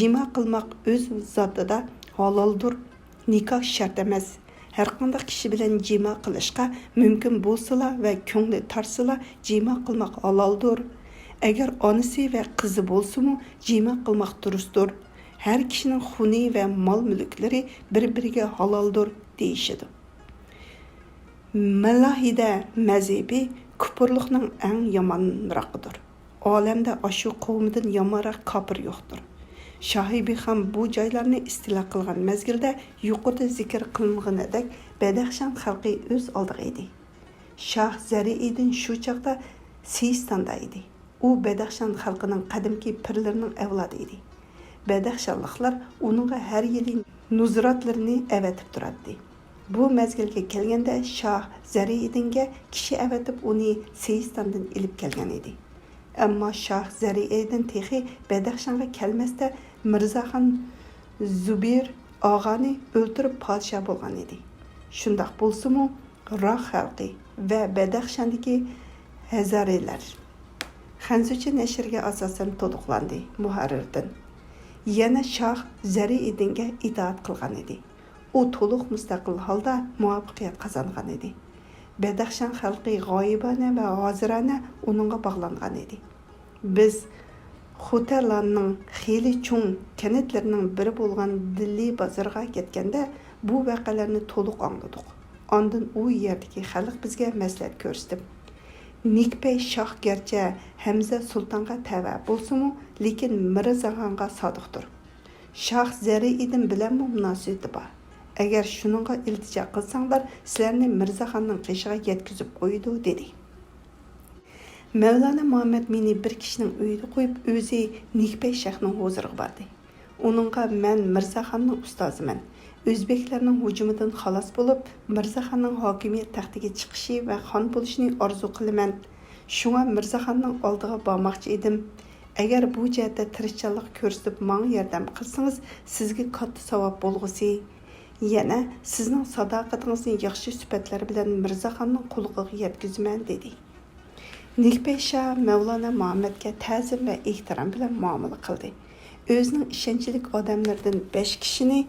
جىما قىلماق ئۆز زاتىدا ھالالدۇر. نىكاھ شەرت ئەمەس. ھەرقانداق كىشى بىلەن جىما قىلىشقا مۇمكىن بولسىلا ۋە كۆڭلى تارتسىلا جىما قىلماق ھالالدۇر. ئەگەر ئانىسى ۋە قىزى بولسىمۇ جىما قىلماق دۇرۇستۇر. ھەر كىشىنىڭ خۇنى ۋە مال-مۈلۈكلىرى بىر-بىرىگە ھالالدۇر، دېيىشىدۇ. مەلاھىدە مەزھىپى كۇپۇرلۇقنىڭ ئەڭ يامانراقىدۇر. ئالەمدە ئاشۇ قوۋمىدىن يامانراق كاپىر يوقتۇر. شاھىبى خان بۇ جايلارنى ئىستىلا قىلغان مەزگىلدە يۇقىرىدا زىكىر قىلىنغىنىدەك بەدەخشان خەلقى ئۆز ئالدىغا ئىدى. شاھ زەرىئىدىن شۇ چاغدا سىيىستاندا ئىدى. ئۇ بەدەخشان خەلقىنىڭ قەدىمكى پىرلىرىنىڭ ئەۋلادى ئىدى. بەدەخشانلىقلار ئۇنىڭغا ھەر يىلى نۇزراتلىرىنى ئەۋەتىپ تۇراتتى. بۇ مەزگىلگە كەلگەندە شاھ زەرىئىدىنگە كىشى ئەۋەتىپ ئۇنى سىيىستاندىن ئېلىپ كەلگەن ئىدى. ئەمما شاھ زەرىئىدىن تېخى بەدەخشانغا كەلمەستە مىرزاخان زۇبېر ئاغانى ئۆلتۈرۈپ پادىشاھ بولغان ئىدى. شۇنداق بولسىمۇ، راخ خەلقى ۋە بەدەخشاندىكى ھەزەرىلەر. خەنزۇچە نەشرگە ئاساسەن تولۇقلاندى. مۇھەررىردىن. يەنە شاھ زەرىئىدىنگە ئىتائەت قىلغان ئىدى. ئۇ تولۇق مۇستەقىل ھالدا مۇۋەپپەقىيەت قازانغان ئىدى. بەدەخشان خەلقى غايىبانە ۋە ھازىرانە ئۇنىڭغا باغلانغان ئىدى. بىز خوتەنلارنىڭ خېلى چوڭ كەنتلىرىنىڭ بىرى بولغان دىللى بازىرىغا كەتكەندە، بۇ ۋەقەلەرنى تولۇق ئاڭلىدۇق. ئاندىن ئۇ يەردىكى خەلق بىزگە مەسلىھەت كۆرسىتىپ، نىكپەي شاھ گەرچە ھەمزە سۇلتانغا تەۋە بولسىمۇ، لېكىن مىرزاخانغا سادىقتۇر. شاھ زەرىئىدىن بىلەنمۇ مۇناسىۋىتى بار. ئەگەر شۇنىڭغا ئىلتىجا قىلساڭلار، سىلەرنى مىرزاخاننىڭ قېشىغا يەتكۈزۈپ قويىدۇ، دېدى. مەۋلانا مۇھەممەد مېنى بىر كىشىنىڭ ئۆيىدە قويۇپ، ئۆزى نىكپەي شاھنىڭ ھۇزۇرىغا باردى. ئۇنىڭغا، مەن مىرزاخاننىڭ ئۇستازىمەن. ئۆزبېكلەرنىڭ ھۇجۇمىدىن خالاس بولۇپ، مىرزاخاننىڭ ھاكىمىيەت تەختىگە چىقىشى ۋە خان بولۇشىنى ئارزۇ قىلىمەن. شۇڭا مىرزاخاننىڭ ئالدىغا بارماقچى ئىدىم. ئەگەر بۇ جەھەتتە تىرىشچانلىق كۆرسىتىپ ماڭا ياردەم قىلسىڭىز، سىزگە كاتتا ساۋاب بولغۇسى. يەنە سىزنىڭ ساداقىتىڭىزنى ياخشى سۈپەتلەر بىلەن مىرزاخاننىڭ قۇلىقىغا يەتكۈزىمەن، دېدى. نىكپەي شاھ مەۋلانا مۇھەممەدكە تەزىم ۋە ئېھتىرام بىلەن مۇئامىلە قىلدى. ئۆزىنىڭ ئىشەنچلىك ئادەملىرىدىن بەش كىشىنى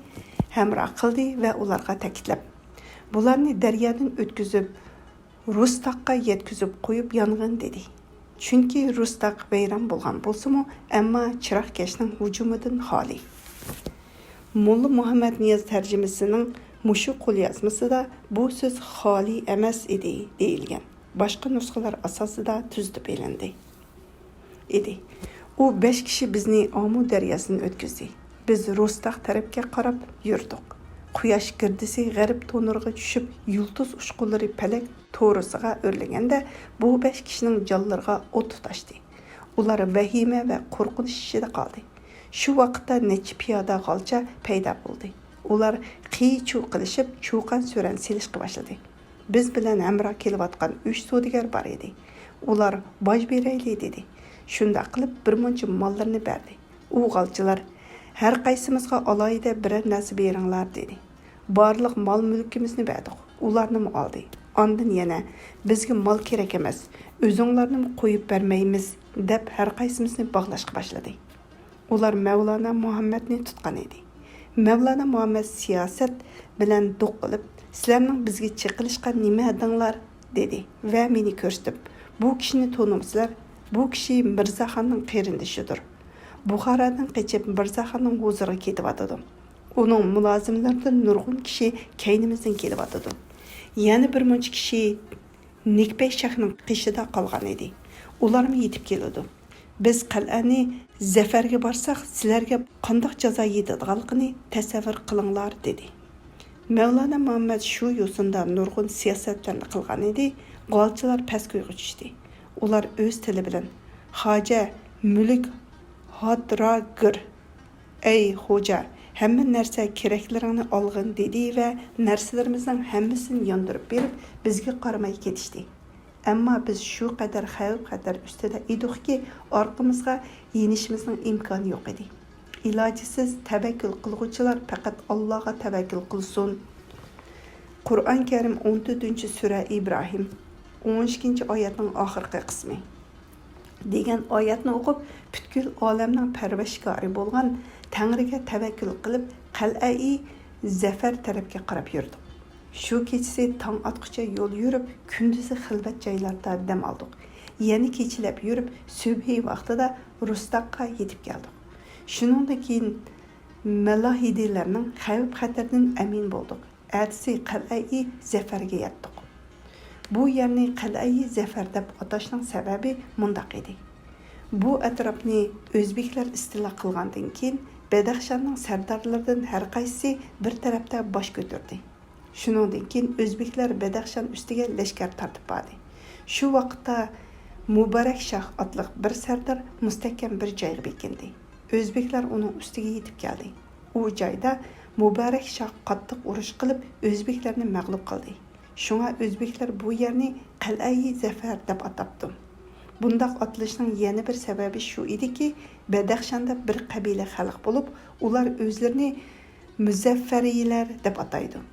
ھەمراھ قىلدى ۋە ئۇلارغا تەكىتلەپ، بۇلارنى دەريادىن ئۆتكۈزۈپ، رۇستاققا يەتكۈزۈپ قويۇپ يانغىن، دېدى. چۈنكى رۇستاق ۋەيران بولغان بولسىمۇ، ئەمما چىراغكەشنىڭ ھۇجۇمىدىن خالىي. موللا مۇھەممەد نىياز تەرجىمىسىنىڭ مۇشۇ قوليازمىسىدا بۇ سۆز خالىي ئەمەس ئىدى دېيىلگەن. باشقا نۇسخىلار ئاساسىدا تۈزىتىپ ئېلىندى. ئىدى. ئۇ بەش كىشى بىزنى ئامۇ دەرياسىدىن ئۆتكۈزدى. بىز رۇستاق تەرەپكە قاراپ يۈردۇق. قۇياش گىردىسى غەرب تونۇرىغا چۈشۈپ، يۇلتۇز ئۇچقۇنلىرى پەلەك تورۇسىغا ئۆرلىگەندە، بۇ بەش كىشىنىڭ جانلىرىغا ئوت تۇتاشتى. ئۇلار ۋەھىمە ۋە قورقۇنچ ئىچىدە قالدى. شۇ ۋاقىتتا نەچچە پىيادە غالچا پەيدا بولدى. ئۇلار قىي-چۇۋ قىلىشىپ، چۇقان-سۈرەن سېلىشقا باشلىدى. بىز بىلەن ھەمراھ كېلىۋاتقان ئۈچ سودىگەر بار ئىدى. ئۇلار باج بېرەيلى دېدى. شۇنداق قىلىپ بىر مۇنچە ماللىرىنى بەردى. ئۇ غالچىلار، ھەر قايسىمىزغا ئالاھىدە بىرەر نەرسە بېرىڭلار دېدى. بارلىق مال-مۈلكىمىزنى بەردۇق. ئۇلارنىمۇ ئالدى. ئاندىن يەنە، بىزگە مال كېرەك ئەمەس، ئۆزۈڭلارنىمۇ قويۇپ بەرمەيمىز دەپ ھەر قايسىمىزنى باغلاشقا باشلىدى. ئۇلار مەۋلانا مۇھەممەدنى تۇتقان ئىدى. مەۋلانا مۇھەممەد سىياسەت بىلەن دوق قىلىپ، سىلەرنىڭ بىزگە چېقىلىشقا نېمە ھەددىڭلار؟ دېدى ۋە مېنى كۆرسىتىپ، بۇ كىشىنى تونۇمسىلەر؟ بۇ كىشى مىرزاخاننىڭ قېرىندىشىدۇر. بۇخارادىن قېچىپ مىرزاخاننىڭ ھۇزۇرىغا كېتىۋاتىدۇ. ئۇنىڭ مۇلازىملىرىدىن نۇرغۇن كىشى كەينىمىزدىن كېلىۋاتىدۇ. يەنە بىر مۇنچە كىشى نىكپەي شاھنىڭ قېشىدا قالغان ئىدى. ئۇلارمۇ يېتىپ كېلىدۇ. بىز قەلئەنى زەفەرگە بارساق، سىلەرگە قانداق جازا يېتىدىغانلىقىنى تەسەۋۋۇر قىلىڭلار، دېدى. مەۋلانا مۇھەممەد شۇ يوسۇندا نۇرغۇن سىياسەتلەرنى قىلغان ئىدى، غالچىلار پەس كۈيگە چۈشتى. ئۇلار ئۆز تىلى بىلەن، خاجە، مۈلۈك، ھاتراگىر، ئەي خوجا، ھەممە نەرسە كېرەكلىرىڭنى ئالغىن، دېدى ۋە نەرسىلىرىمىزنىڭ ھەممىسىنى ياندۇرۇپ بېرىپ، بىزگە قارىماي كېتىشتى. ئەمما بىز شۇ قەدەر خەۋپ-خەتەر ئۈستىدە ئىدۇقكى، ئارقىمىزغا يېنىشىمىزنىڭ ئىمكانى يوق ئىدى. ئىلاجىسىز تەۋەككۈل قىلغۇچىلار پەقەت ئاللاغا تەۋەككۈل قىلسۇن. قۇرئان كەرىم، ئون تۆتىنچى سۈرە ئىبراھىم، ئون ئىككىنچى ئايەتنىڭ ئاخىرقى قىسمى. دېگەن ئايەتنى ئوقۇپ، پۈتكۈل ئالەمنىڭ پەرۋەردىگارى بولغان تەڭرىگە تەۋەككۈل قىلىپ، قەلئەي زەفەر تەرەپكە قاراپ يۈردۇق. شۇ كېچىسى تاڭ ئاتقۇچە يول يۈرۈپ، كۈندۈزى خىلۋەت جايلاردا دەم ئالدۇق. يەنە كېچىلەپ يۈرۈپ، سۈبھى ۋاقتىدا رۇستاققا يېتىپ كەلدۇق. شۇنىڭدىن كېيىن مەلاھىدىلەرنىڭ خەۋپ-خەتىرىدىن ئەمىن بولدۇق. ئەتىسى قەلئەي زەفەرگە يەتتۇق. بۇ يەرنى قەلئەي زەفەر دەپ ئاتاشنىڭ سەۋەبى مۇنداق ئىدى. بۇ ئەتراپنى ئۆزبېكلەر ئىستىلا قىلغاندىن كېيىن، بەدەخشاننىڭ سەردارلىرىدىن ھەر قايسىسى بىر تەرەپتە باش كۆتۈردى. شۇنىڭدىن كېيىن ئۆزبېكلەر بەدەخشان ئۈستىگە لەشكەر تارتىپ باردى. شۇ ۋاقىتتا مۇبارەك شاھ ئاتلىق بىر سەردار مۇستەھكەم بىر جايغا بېكىندى. ئۆزبېكلەر ئۇنىڭ ئۈستىگە يېتىپ كەلدى. ئۇ جايدا مۇبارەك شاھ قاتتىق ئۇرۇش قىلىپ، ئۆزبېكلەرنى مەغلۇپ قىلدى. شۇڭا ئۆزبېكلەر بۇ يەرنى قەلئەي زەفەر دەپ ئاتاپتۇ. بۇنداق ئاتىلىشنىڭ يەنە بىر سەۋەبى شۇ ئىدىكى، بەدەخشاندا بىر قەبىلە خەلق بولۇپ، ئۇلار ئۆزلىرىنى مۇزەففەرىيلەر دەپ ئاتايدۇ.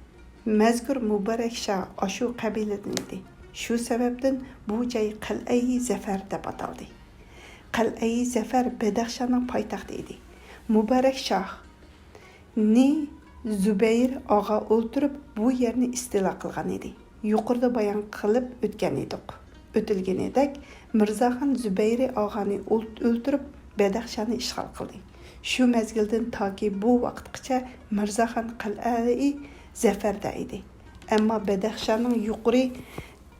مەزكۇر مۇبارەك شاھ ئاشۇ قەبىلىدىن ئىدى. شۇ سەۋەبتىن بۇ جاي قەلئەي زەفەر دەپ ئاتالدى. قەلئەي زەفەر بەدەخشاننىڭ پايتەختى ئىدى. مۇبارەك شاھ نى زۇبەير ئاغا ئولتۇرۇپ، بۇ يەرنى ئىستىلا قىلغان ئىدى. يۇقىرىدا بايان قىلىپ ئۆتكەن ئىدۇق. ئۆتۈلگىنىدەك، مىرزاخان زۇبەيرى ئاغانى ئۆلت-، ئۆلتۈرۈپ، بەدەخشاننى ئىشغال قىلدى. شۇ مەزگىلدىن تاكى بۇ ۋاقىتقىچە مىرزاخان قەلئەي زەفەردە ئىدى. ئەمما بەدەخشاننىڭ يۇقىرى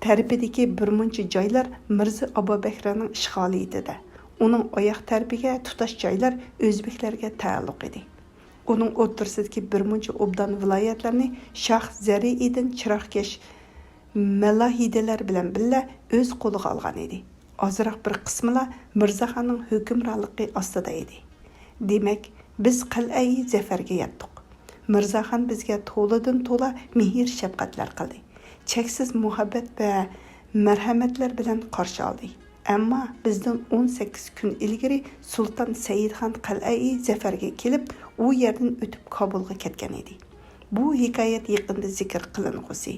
تەرىپىدىكى بىر مۇنچە جايلار مىرزا ئابابەكرىنىڭ ئىشغالىيىتىدە، ئۇنىڭ ئاياغ تەرىپىگە تۇتاش جايلار ئۆزبېكلەرگە تەئەللۇق ئىدى. ئۇنىڭ ئوتتۇرىسىدىكى بىر مۇنچە ئوبدان ۋىلايەتلەرنى شاھ زەرىئىدىن چىراغكەش مەلاھىدىلەر بىلەن بىللە ئۆز قولىغا ئالغان ئىدى. ئازراق بىر قىسمىلا مىرزاخاننىڭ ھۆكۈمرانلىقى ئاستىدا ئىدى. دېمەك، بىز قەلئەي زەفەرگە يەتتۇق. مىرزاخان بىزگە تولىدىن تولا مېھىر-شەپقەتلەر قىلدى. چەكسىز مۇھەببەت ۋە مەرھەمەتلەر بىلەن قارشى ئالدى. ئەمما بىزدىن ئون سەككىز كۈن ئىلگىرى سۇلتان سەئىدخان قەلئەي زەفەرگە كېلىپ، ئۇ يەردىن ئۆتۈپ كابۇلغا كەتكەن ئىدى. بۇ ھېكايەت يېقىندا زىكىر قىلىنغۇسى.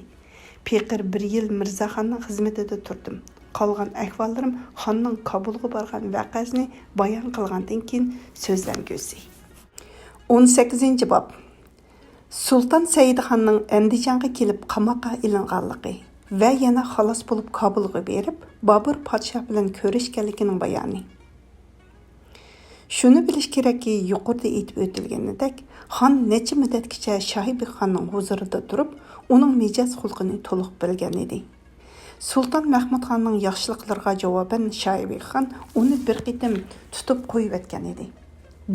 پېقىر بىر يىل مىرزاخاننىڭ خىزمىتىدە تۇردۇم. قالغان ئەھۋاللىرىم خاننىڭ كابۇلغا بارغان ۋەقەسىنى بايان قىلغاندىن كېيىن سۆزلەنگۈسى. ئون سەككىزىنچى باب. سۇلتان سەئىدخاننىڭ ئەندىجانغا كېلىپ قاماققا ئېلىنغانلىقى ۋە يەنە خالاس بولۇپ كابۇلغا بېرىپ، بابۇر پادىشاھ بىلەن كۆرۈشكەنلىكىنىڭ بايانى. شۇنى بىلىش كېرەككى، يۇقىرىدا ئېيتىپ ئۆتۈلگىنىدەك، خان نەچچە مۇددەتكىچە شاھىبىخاننىڭ ھۇزۇرىدا تۇرۇپ، ئۇنىڭ مىجەز-خۇلقىنى تولۇق بىلگەن ئىدى. سۇلتان مەھمۇدخاننىڭ ياخشىلىقلىرىغا جاۋابەن شاھىبىخان ئۇنى بىر قېتىم تۇتۇپ قويۇۋەتكەن ئىدى.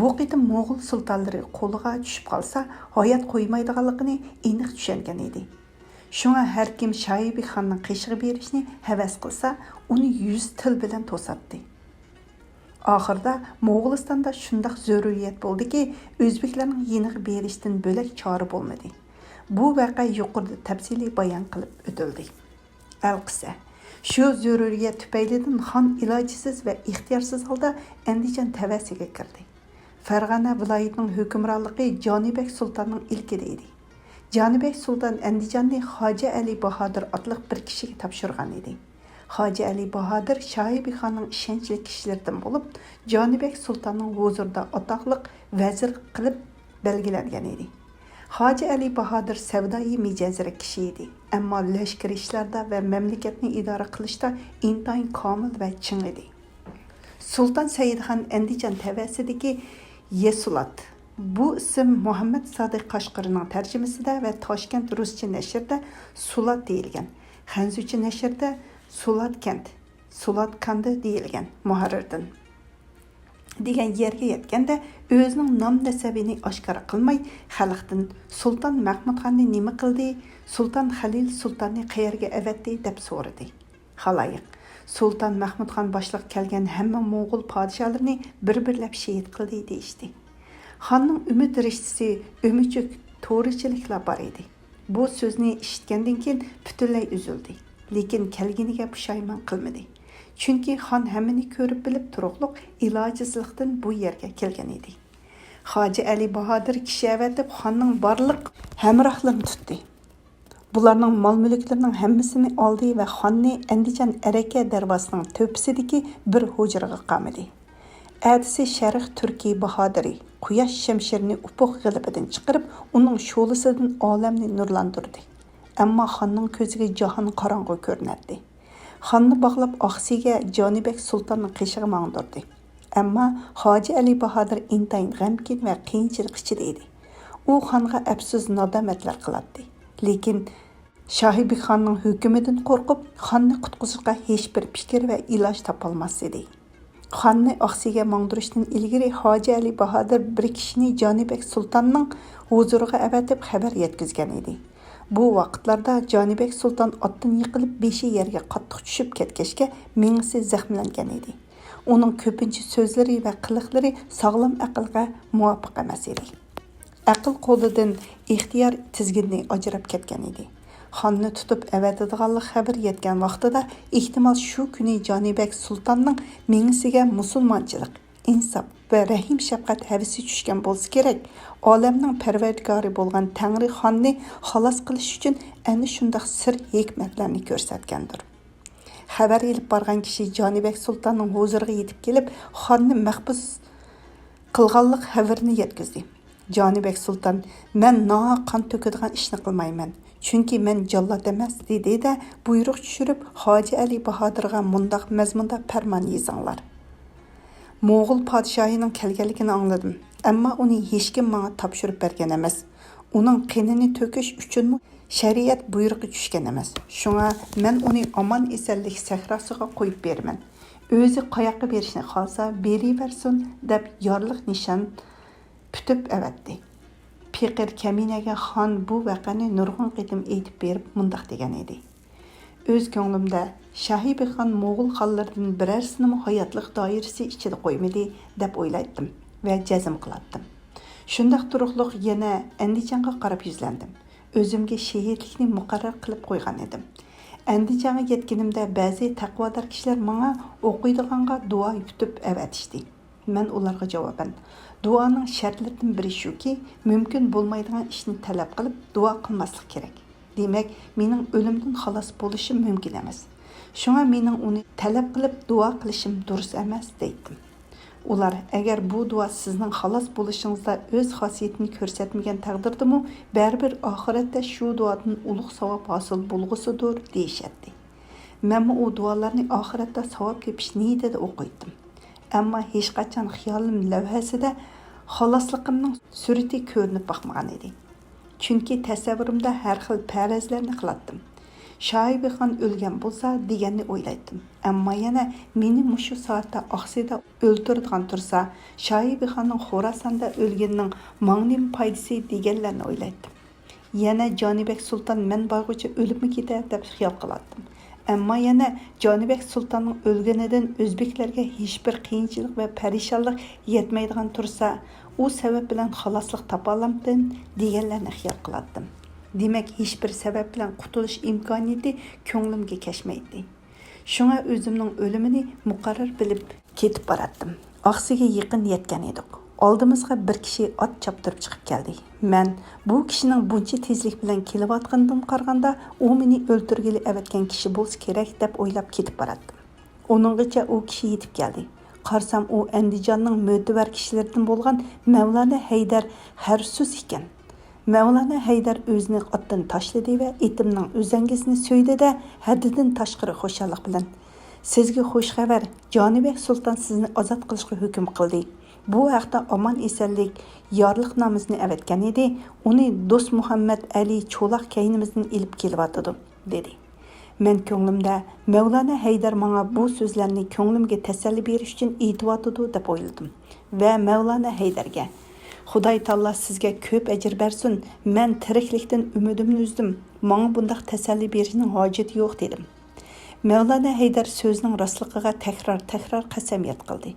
بۇ قېتىم موغۇل سۇلتانلىرى قولىغا چۈشۈپ قالسا، ھايات قويمايدىغانلىقىنى ئېنىق چۈشەنگەن ئىدى. شۇڭا ھەركىم شاھىبىخاننىڭ قېشىغا بېرىشنى ھەۋەس قىلسا، ئۇنى يۈز تىل بىلەن توساتتى. ئاخىرىدا موغۇلىستاندا شۇنداق زۆرۈرىيەت بولدىكى، ئۆزبېكلەرنىڭ يېنىغا بېرىشتىن بۆلەك چارە بولمىدى. بۇ ۋەقە يۇقىرىدا تەپسىلىي بايان قىلىپ ئۆتۈلدى. ئەلقىسە، شۇ زۆرۈرىيەت تۈپەيلىدىن خان ئىلاجسىز ۋە ئىختىيارسىز ھالدا ئەندىجان تەۋەسىگە كىردى. فەرغانە ۋىلايىتىنىڭ ھۆكۈمرانلىقى جانىبەگ سۇلتاننىڭ ئىلكىدە ئىدى. جانىبەگ سۇلتان ئەندىجاننى خاجە ئەلى باھادىر ئاتلىق بىر كىشىگە تاپشۇرغان ئىدى. خاجە ئەلى باھادىر شاھىبىخاننىڭ ئىشەنچلىك كىشىلىرىدىن بولۇپ، جانىبەگ سۇلتاننىڭ ھۇزۇرىدا ئاتاقلىق ۋەزىر قىلىپ بەلگىلەنگەن ئىدى. خاجە ئەلى باھادىر سەۋدايى مىجەزلىك كىشى ئىدى، ئەمما لەشكىرىي ئىشلاردا ۋە مەملىكەتنى ئىدارە قىلىشتا ئىنتايىن كامىل ۋە چىڭ ئىدى. سۇلتان سەئىدخان ئەندىجان تەۋەسىدىكى يېسۇلات. بۇ ئىسىم مۇھەممەد سادىق قاشقىرىنىڭ تەرجىمىسىدە ۋە تاشكەنت رۇسچە نەشرىدە سۇلات دېيىلگەن، خەنزۇچە نەشرىدە سۇلاتكەنت، سۇلاتكاندى دېيىلگەن مۇھەررىردىن دېگەن يەرگە يەتكەندە، ئۆزىنىڭ نام-نەسەبىنى ئاشكارا قىلماي، خەلقتىن «سۇلتان مەھمۇدخاننى نېمە قىلدى؟ سۇلتان خەلىل سۇلتاننى قەيەرگە ئەۋەتتى؟» دەپ سورىدى. خالايىق، سۇلتان مەھمۇدخان باشلىق كەلگەن ھەممە موڭغۇل پادىشاھلىرىنى بىر-بىرلەپ شېھىت قىلدى دېيىشتى. خاننىڭ ئۈمىد رىشتىسى ئۆمۈچۈك، تورىچىلىكلا بار ئىدى. بۇ سۆزنى ئىشىتكەندىن كېيىن پۈتۈنلەي ئۈزۈلدى. لېكىن كەلگىنىگە پۇشايمان قىلمىدى. چۈنكى خان ھەممىنى كۆرۈپ بىلىپ تۇرۇقلۇق ئىلاجسىزلىقتىن بۇ يەرگە كەلگەن ئىدى. خاجى ئەلى باھادىر كىشى ئەۋەتىپ خاننىڭ بارلىق ھەمراھلىرىنى تۇتتى. بۇلارنىڭ مال-مۈلۈكلىرىنىڭ ھەممىسىنى ئالدى ۋە خاننى ئەندىجان ئەرەكە دەرۋازىسىنىڭ تۆپىسىدىكى بىر ھۇجرىغا قامىدى. ئەتىسى شەرق تۈركىي باھادىرى قۇياش شەمشىرىنى ئۇپۇق غىلىپىدىن چىقىرىپ، ئۇنىڭ شولىسىدىن ئالەمنى نۇرلاندۇردى. ئەمما خاننىڭ كۆزىگە جاھان قاراڭغۇ كۆرۈنەتتى. خاننى باغلاپ ئاخسىگە جانىبەگ سۇلتاننىڭ قېشىغا ماڭدۇردى. ئەمما خاجى ئەلى باھادىر ئىنتايىن غەمكىن ۋە قىيىنچىلىق ئىچىدە ئىدى. ئۇ خانغا ئەپسۇس نادامەتلەر قىلاتتى. لېكىن شاھىبىخاننىڭ ھۆكۈمىدىن قورقۇپ، خاننى قۇتقۇزۇشقا ھېچبىر پىكىر ۋە ئىلاج تاپالماس ئىدى. خاننى ئاخسىگە ماڭدۇرۇشتىن ئىلگىرى خاجى ئەلى باھادىر بىر كىشىنى جانىبەگ سۇلتاننىڭ ھۇزۇرىغا ئەۋەتىپ خەۋەر يەتكۈزگەن ئىدى. بۇ ۋاقىتلاردا جانىبەگ سۇلتان ئاتتىن يىقىلىپ، بېشى يەرگە قاتتىق چۈشۈپ كەتكەچكە، مېڭىسى زەخىملەنگەن ئىدى. ئۇنىڭ كۆپىنچە سۆزلىرى ۋە قىلىقلىرى ساغلام ئەقىلگە مۇۋاپىق ئەمەس ئىدى. ئەقىل قولىدىن ئىختىيار تىزگىنى ئاجراپ كەتكەن ئىدى. خاننى تۇتۇپ ئەۋەتىدىغانلىق خەۋىرى يەتكەن ۋاقتىدا، ئېھتىمال، شۇ كۈنى جانىبەگ سۇلتاننىڭ مېڭىسىگە مۇسۇلمانچىلىق، ئىنساپ ۋە رەھىم-شەپقەت ھەۋىسى چۈشكەن بولسا كېرەك، ئالەمنىڭ پەرۋەردىگارى بولغان تەڭرى خاننى خالاس قىلىش ئۈچۈن ئەنە شۇنداق سىر-ھېكمەتلەرنى كۆرسەتكەندۇر. خەۋەر ئېلىپ بارغان كىشى جانىبەگ سۇلتاننىڭ ھۇزۇرىغا يېتىپ كېلىپ، خاننى مەھبۇس قىلغانلىق خەۋىرىنى يەتكۈزدى. جانىبەگ سۇلتان، «مەن ناھەق قان تۆكىدىغان ئىشنى قىلمايمەن، چۈنكى مەن جاللات ئەمەس» دېدى-دە، بۇيرۇق چۈشۈرۈپ، خاجى ئەلى باھادىرغا مۇنداق مەزمۇندا پەرمان يېزىڭلار: «موغۇل پادىشاھىنىڭ كەلگەنلىكىنى ئاڭلىدىم، ئەمما ئۇنى ھېچكىم ماڭا تاپشۇرۇپ بەرگەن ئەمەس. ئۇنىڭ قېنىنى تۆكۈش ئۈچۈنمۇ شەرىئەت بۇيرۇقى چۈشكەن ئەمەس. شۇڭا مەن ئۇنى ئامان-ئېسەنلىك سەھراسىغا قويۇپ بېرىمەن. ئۆزى قاياققا بېرىشنى خالىسا، بېرىۋەرسۇن، دەپ يارلىق نىشان پۈتۈپ ئەۋەتتى. پېقىر كەمىنەگە خان بۇ ۋەقەنى نۇرغۇن قېتىم ئېيتىپ بېرىپ مۇنداق دېگەن ئىدى: ئۆز كۆڭلۈمدە، شاھىبىخان موغۇل خانلىرىدىن بىرەرسىنىمۇ ھاياتلىق دائىرىسى ئىچىدە قويمىدى، دەپ ئويلايتتىم ۋە جەزم قىلاتتىم. شۇنداق تۇرۇقلۇق يەنە ئەندىجانغا قاراپ يۈزلەندىم. ئۆزۈمگە شېھىتلىكنى مۇقەررەر قىلىپ قويغان ئىدىم. ئەندىجانغا يەتكىنىمدە بەزى تەقۋادار كىشىلەر ماڭا ئوقۇيدىغانغا دۇئا پۈتۈپ ئەۋەتىشتى. مەن ئۇلارغا جاۋابەن، دۇئانىڭ شەرتلىرىدىن بىرى شۇكى، مۇمكىن بولمايدىغان ئىشنى تەلەپ قىلىپ دۇئا قىلماسلىق كېرەك. دېمەك، مېنىڭ ئۆلۈمدىن خالاس بولۇشۇم مۇمكىن ئەمەس. شۇڭا مېنىڭ ئۇنى تەلەپ قىلىپ دۇئا قىلىشىم دۇرۇس ئەمەس، دەيتتىم. ئۇلار، ئەگەر بۇ دۇئا سىزنىڭ خالاس بولۇشىڭىزدا ئۆز خاسىيىتىنى كۆرسەتمىگەن تەقدىردىمۇ، بەرىبىر ئاخىرەتتە شۇ دۇئادىن ئۇلۇغ ساۋاب ھاسىل بولغۇسىدۇر، دېيىشەتتى. مەنمۇ ئۇ دۇئالارنى ئاخىرەتتە ساۋاب تېپىش نىيىتىدە ئوقۇيتتىم. ئەمما ھېچقاچان خىيالىم لەۋھەسىدە خالاسلىقىمنىڭ سۈرىتى كۆرۈنۈپ باقمىغان ئىدى. چۈنكى تەسەۋۋۇرۇمدا ھەر خىل پەرەزلەرنى قىلاتتىم. شاھىبىخان ئۆلگەن بولسا دېگەننى ئويلايتتىم. ئەمما يەنە مېنى مۇشۇ سائەتتە ئاقسىدا ئۆلتۈرىدىغان تۇرسا، شاھىبىخاننىڭ خوراساندا ئۆلگىنىنىڭ ماڭا نېمە پايدىسى دېگەنلەرنى ئويلايتتىم. يەنە جانىبەگ سۇلتان مەن بارغۇچە ئۆلۈپمۇ كېتەر دەپ خىيال قىلاتتىم. ئەمما يەنە جانىبەگ سۇلتاننىڭ ئۆلگىنىدىن ئۆزبېكلەرگە ھېچبىر قىيىنچىلىق ۋە پەرىشانلىق يەتمەيدىغان تۇرسا، ئۇ سەۋەب بىلەن خالاسلىق تاپالامتىم دېگەنلەرنى خىيال قىلاتتىم. دېمەك، ھېچبىر سەۋەب بىلەن قۇتۇلۇش ئىمكانىيىتى كۆڭلۈمگە كەچمەيتتى. شۇڭا ئۆزۈمنىڭ ئۆلۈمىنى مۇقەررەر بىلىپ كېتىپ باراتتىم. ئاقسىگە يېقىن يەتكەن ئىدۇق. ئالدىمىزغا بىر كىشى ئات چاپتۇرۇپ چىقىپ كەلدى. مەن، بۇ كىشىنىڭ بۇنچە تېزلىك بىلەن كېلىۋاتقىنىدىن قارىغاندا، ئۇ مېنى ئۆلتۈرگىلى ئەۋەتكەن كىشى بولسا كېرەك، دەپ ئويلاپ كېتىپ باراتتىم. ئۇنىڭغىچە ئۇ كىشى يېتىپ كەلدى. قارىسام، ئۇ ئەندىجاننىڭ مۆتىۋەر كىشىلىرىدىن بولغان مەۋلانا ھەيدەر ھەرسۇس ئىكەن. مەۋلانا ھەيدەر ئۆزىنى ئاتتىن تاشلىدى ۋە ئېتىمنىڭ ئۈزەڭگىسىنى سۆيدى-دە، ھەددىدىن تاشقىرى خۇشاللىق بىلەن، سىزگە خۇش خەۋەر، جانىبەگ سۇلتان سىزنى ئازاد قىلىشقا ھۆكۈم قىلدى. بۇ ھەقتە ئامان-ئېسەنلىك يارلىق نامىسىنى ئەۋەتكەن ئىدى، ئۇنى دوستمۇھەممەد ئەلى چولاق كەينىمىزدىن ئېلىپ كېلىۋاتىدۇ، دېدى. مەن كۆڭلۈمدە، مەۋلانا ھەيدەر ماڭا بۇ سۆزلەرنى كۆڭلۈمگە تەسەللى بېرىش ئۈچۈن ئېيتىۋاتىدۇ، دەپ ئويلىدىم ۋە مەۋلانا ھەيدەرگە، خۇداي تائالا سىزگە كۆپ ئەجىر بەرسۇن، مەن تىرىكلىكتىن ئۈمىدىمنى ئۈزدۈم، ماڭا بۇنداق تەسەللى بېرىشنىڭ ھاجىتى يوق، دېدىم. مەۋلانا ھەيدەر سۆزىنىڭ راستلىقىغا تەكرار-تەكرار قەسەمياد قىلدى.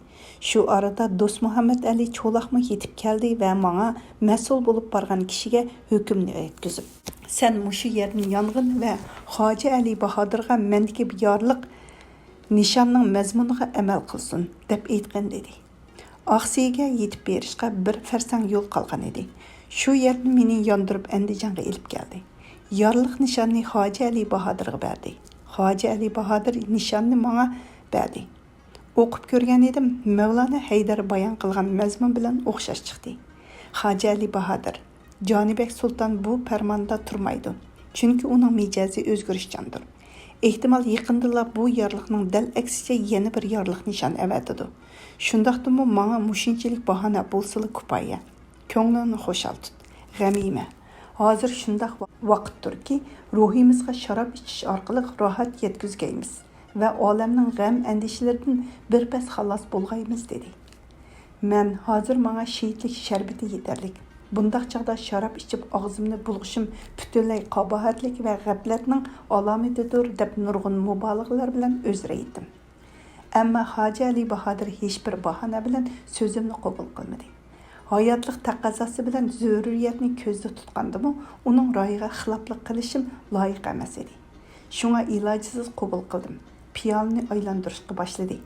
شۇ ئارىدا دوستمۇھەممەد ئەلى چولاقمۇ يېتىپ كەلدى ۋە ماڭا مەسئۇل بولۇپ بارغان كىشىگە ھۆكۈمنى يەتكۈزۈپ، سەن مۇشۇ يەردىن يانغىن ۋە خاجە ئەلى باھادىرغا مەندىكى يارلىق نىشاننىڭ مەزمۇنىغا ئەمەل قىلسۇن، دەپ ئېيتقىن، دېدى. ئاقسىگە يېتىپ بېرىشقا بىر پەرسەڭ يول قالغان ئىدى. شۇ يەردىن مېنى ياندۇرۇپ ئەندىجانغا ئېلىپ كەلدى. يارلىق نىشاننى خاجە ئەلى باھادىرغا بەردى. خاجە ئەلى باھادىر نىشاننى ماڭا بەردى. ئوقۇپ كۆرگەن ئىدىم، مەۋلانا ھەيدەر بايان قىلغان مەزمۇن بىلەن ئوخشاش چىقتى. خاجە ئەلى باھادىر، جانىبەگ سۇلتان بۇ پەرماندا تۇرمايدۇ، چۈنكى ئۇنىڭ مىجەزى ئۆزگىرىشچاندۇر. ئېھتىمال، يېقىندىلا بۇ يارلىقنىڭ دەل ئەكسىچە يەنە بىر يارلىق نىشان ئەۋەتىدۇ. شۇنداقتىمۇ ماڭا مۇشۇنچىلىك باھانە بولسىلا كۇپايە. كۆڭلۈڭنى خۇشال تۇت، غەم يېمە. ھازىر شۇنداق ۋاقىتتۇركى، روھىمىزغا شاراب ئىچىش ئارقىلىق راھەت يەتكۈزگەيمىز ۋە ئالەمنىڭ غەم-ئەندىشىلىرىدىن بىر پەس خالاس بولغايمىز، دېدى. مەن، ھازىر ماڭا شېھىتلىك شەربىتى يېتەرلىك. بۇنداق چاغدا شاراب ئىچىپ ئاغزىمنى بۇلغىشىم پۈتۈنلەي قاباھەتلىك ۋە غەپلەتنىڭ ئالامىتىدۇر، دەپ نۇرغۇن مۇبالىغىلەر بىلەن ئۆزرە ئېيتتىم. ئەمما خاجە ئەلى باھادىر ھېچبىر باھانە بىلەن سۆزۈمنى قوبۇل قىلمىدى. ھاياتلىق تەقەززاسى بىلەن زۆرۈرىيەتنى كۆزدە تۇتقاندىمۇ، ئۇنىڭ رايىغا خىلاپلىق قىلىشىم لايىق ئەمەس ئىدى. شۇڭا ئىلاجسىز قوبۇل قىلدىم. پىيالىنى ئايلاندۇرۇشقا باشلىدى.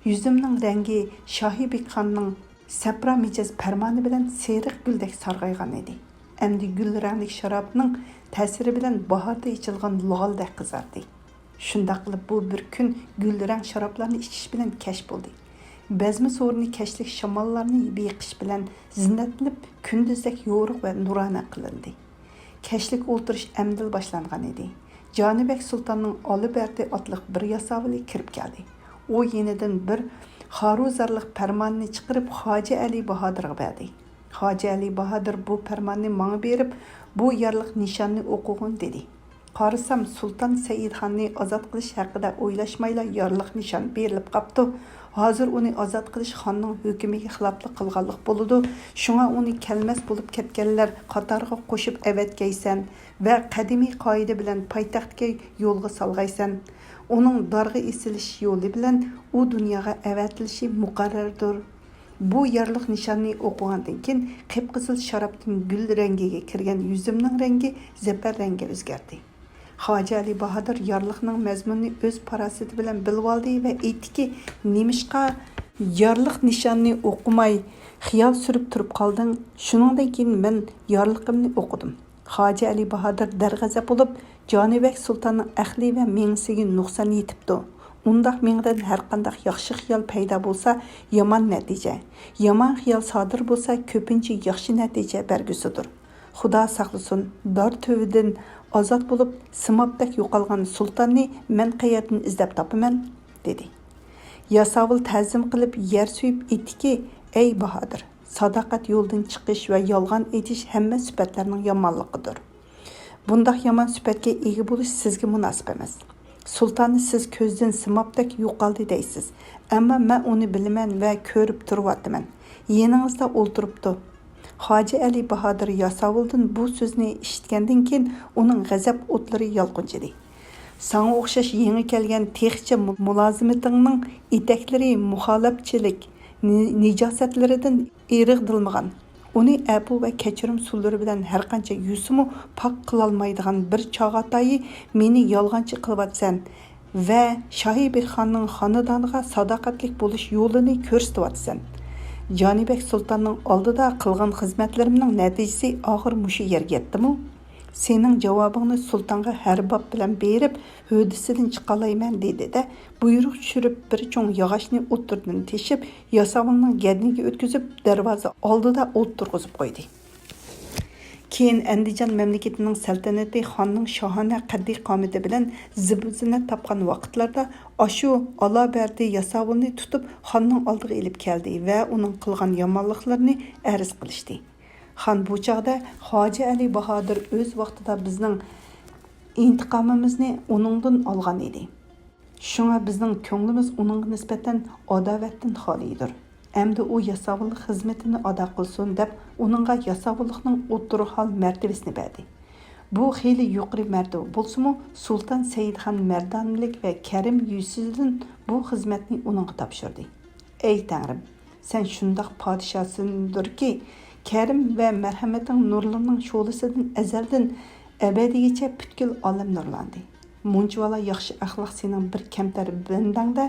يۈزۈمنىڭ رەڭگى شاھى بېكخاننىڭ سەپرا مىجەز پەرمانى بىلەن سېرىق گۈلدەك سارغايغان ئىدى. ئەمدى گۈل رەڭلىك شارابنىڭ تەسىرى بىلەن باھاردا ئېچىلغان لالىدەك قىزاردى. شۇنداق قىلىپ، بۇ بىر كۈن گۈل رەڭ شارابلارنى ئىچىش بىلەن كەچ بولدى. بەزمە سورۇنى كەچلىك شاماللارنى بېقىش بىلەن زىننەتلىنىپ، كۈندۈزدەك يورۇق ۋە نۇرانە قىلىندى. كەچلىك ئولتۇرۇش ئەمدىلا باشلانغان ئىدى. جانىبەگ سۇلتاننىڭ ئالىبەردى ئاتلىق بىر ياساۋۇلى كىرىپ كەلدى. ئۇ يېنىدىن بىر خارۇزارلىق پەرماننى چىقىرىپ، خاجە ئەلى باھادىرغا بەردى. خاجە ئەلى باھادىر بۇ پەرماننى ماڭا بېرىپ، بۇ يارلىق نىشاننى ئوقۇغىن، دېدى. قارىسام، سۇلتان سەئىدخاننى ئازاد قىلىش ھەققىدە ئويلاشمايلا يارلىق نىشان بېرىلىپ قاپتۇ. ھازىر ئۇنى ئازاد قىلىش خاننىڭ ھۆكمىگە خىلاپلىق قىلغانلىق بولىدۇ. شۇڭا ئۇنى كەلمەس بولۇپ كەتكەنلەر قاتارىغا قوشۇپ ئەۋەتكەيسەن ۋە قەدىمىي قائىدە بىلەن پايتەختكە يولغا سالغايسەن. ئۇنىڭ دارغا ئېسىلىش يولى بىلەن ئۇ دۇنياغا ئەۋەتىلىشى مۇقەررەردۇر. بۇ يارلىق نىشاننى ئوقۇغاندىن كېيىن، قىپقىزىل شارابتىن گۈل رەڭگىگە كىرگەن يۈزۈمنىڭ رەڭگى زەپەر رەڭگە ئۆزگەردى. خاجە ئەلى باھادىر يارلىقنىڭ مەزمۇنىنى ئۆز پاراسىتى بىلەن بىلىۋالدى ۋە ئېيتتىكى، نېمىشقا يارلىق نىشاننى ئوقۇماي، خىيال سۈرۈپ تۇرۇپ قالدىڭ؟ شۇنىڭدىن كېيىن مەن يارلىقىمنى ئوقۇدۇم. خاجە ئەلى باھادىر دەرغەزەپ بولۇپ، جانىبەگ سۇلتاننىڭ ئەقلى ۋە مېڭىسىگە نۇقسان يېتىپتۇ. ئۇنداق مېڭىدىن ھەرقانداق ياخشى خىيال پەيدا بولسا، يامان نەتىجە، يامان خىيال سادىر بولسا، كۆپىنچە ياخشى نەتىجە بەرگۈسىدۇر. خۇدا ساقلىسۇن، دار تۈۋىدىن ئازاد بولۇپ، سىمابتەك يوقالغان سۇلتاننى مەن قەيەردىن ئىزدەپ تاپىمەن؟ دېدى. ياساۋۇل تەزىم قىلىپ يەر سۆيۈپ ئېيتتىكى، ئەي باھادىر، ساداقەت يولىدىن چىقىش ۋە يالغان ئېيتىش ھەممە سۈپەتلەرنىڭ يامانلىقىدۇر. بۇنداق يامان سۈپەتكە ئىگە بولۇش سىزگە مۇناسىپ ئەمەس. سۇلتاننى سىز كۆزدىن سىمابتەك يوقالدى دەيسىز، ئەمما مەن ئۇنى بىلىمەن ۋە كۆرۈپ تۇرۇۋاتىمەن. يېنىڭىزدا ئولتۇرۇپتۇ. خاجە ئەلى باھادىر ياساۋۇلدىن بۇ سۆزنى ئىشىتكەندىن كېيىن، ئۇنىڭ غەزەپ ئوتلىرى يالقۇنچىدى. ساڭا ئوخشاش يېڭى كەلگەن تېخىچە مۇ-، مۇلازىمىتىڭنىڭ ئېتەكلىرى مۇخالىپچىلىك، نى-، نىجاسەتلىرىدىن ئېرىغدىلمىغان، ئۇنى ئەپۇ ۋە كەچۈرۈم سۇلىرى بىلەن ھەرقانچە يۇسىمۇ پاك قىلالمايدىغان بىر چاغاتايى مېنى يالغانچى قىلىۋاتىسەن ۋە شاھى بېگخاننىڭ خانىدانىغا ساداقەتلىك بولۇش يولىنى كۆرسىتىۋاتىسەن. جانىبەگ سۇلتاننىڭ ئالدىدا قىلغان خىزمەتلىرىمنىڭ نەتىجىسى ئاخىر مۇشۇ يەرگە يەتتىمۇ؟ سېنىڭ جاۋابىڭنى سۇلتانغا ھەر باب بىلەن بېرىپ، ھۆددىسىدىن چىقالايمەن، دېدى-دە، بۇيرۇق چۈشۈرۈپ، بىر چوڭ ياغاچنى ئوتتۇرىدىن تېشىپ، ياساۋۇلنىڭ گەدىنىگە ئۆتكۈزۈپ، دەرۋازا ئالدىدا ئولتۇرغۇزۇپ قويدى. كېيىن ئەندىجان مەملىكىتىنىڭ سەلتەنىتى خاننىڭ شاھانە قەددى-قامىتى بىلەن زىبۇ-زىننەت تاپقان ۋاقىتلاردا، ئاشۇ ئالا بەردى ياساۋۇلنى تۇتۇپ، خاننىڭ ئالدىغا ئېلىپ كەلدى ۋە ئۇنىڭ قىلغان يامانلىقلىرىنى ئەرز قىلىشتى. خان بۇ چاغدا، خاجە ئەلى باھادىر ئۆز ۋاقتىدا بىزنىڭ ئىنتىقامىمىزنى ئۇنىڭدىن ئالغان ئىدى. شۇڭا بىزنىڭ كۆڭلىمىز ئۇنىڭغا نىسبەتەن ئاداۋەتتىن خالىيدۇر. ئەمدى ئۇ ياساۋۇللۇق خىزمىتىنى ئادا قىلسۇن دەپ، ئۇنىڭغا ياساۋۇللۇقنىڭ ئوتتۇرا ھال مەرتىۋىسىنى بەردى. بۇ خېلى يۇقىرى مەرتىۋە بولسىمۇ، سۇلتان سەئىدخان مەردانىلىك ۋە كەرىم يۈزىسىدىن بۇ خىزمەتنى ئۇنىڭغا تاپشۇردى. ئەي تەڭرىم، سەن شۇنداق پادىشاھسەندۇركى، كەرىم ۋە مەرھەمىتىڭ نۇرلىرىنىڭ شولىسىدىن ئەزەلدىن ئەبەدىيگىچە پۈتكۈل ئالەم نۇرلاندى. مۇنچىۋالا ياخشى ئەخلاق سېنىڭ بىر كەمتەر بەندەڭدە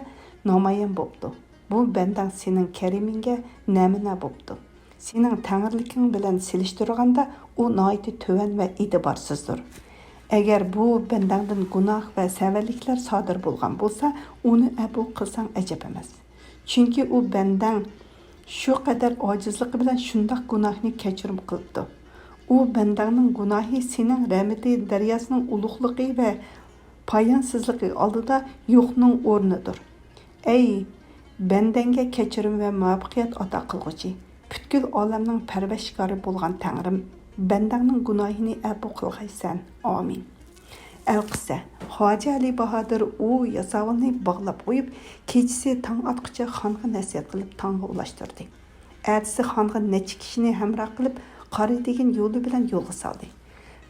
نامايان بوپتۇ. بۇ بەندەڭ سېنىڭ كەرىمىڭگە نەمۇنە بوپتۇ. سېنىڭ تەڭرىلىكىڭ بىلەن سېلىشتۇرغاندا، ئۇ ناھايىتى تۆۋەن ۋە ئېتىبارسىزدۇر. ئەگەر بۇ بەندەڭدىن گۇناھ ۋە سەۋەنلىكلەر سادىر بولغان بولسا، ئۇنى ئەپۇ قىلساڭ ئەجەب ئەمەس. چۈنكى ئۇ بەندەڭ شۇ قەدەر ئاجىزلىقى بىلەن شۇنداق گۇناھنى كەچۈرۈم قىلىپتۇ. ئۇ بەندەڭنىڭ گۇناھى سېنىڭ رەھمىتى دەرياسىنىڭ ئۇلۇغلۇقى ۋە پايانسىزلىقى ئالدىدا يوقنىڭ ئورنىدۇر. ئەي بەندەڭگە كەچۈرۈم ۋە مۇۋەپپەقىيەت ئاتا قىلغۇچى، پۈتكۈل ئالەمنىڭ پەرۋەردىگارى بولغان تەڭرىم، بەندەڭنىڭ گۇناھىنى ئەپۇ قىلغايسەن. ئامىن. ئەلقىسسە، خاجە ئەلى باھادىر ئۇ ياساۋۇلنى باغلاپ قويۇپ، كېچىسى تاڭ ئاتقۇچە خانغا نەسىھەت قىلىپ، تاڭغا ئۇلاشتۇردى. ئەتىسى خانغا نەچچە كىشىنى ھەمراھ قىلىپ، قارا تېگىن يولى بىلەن يولغا سالدى.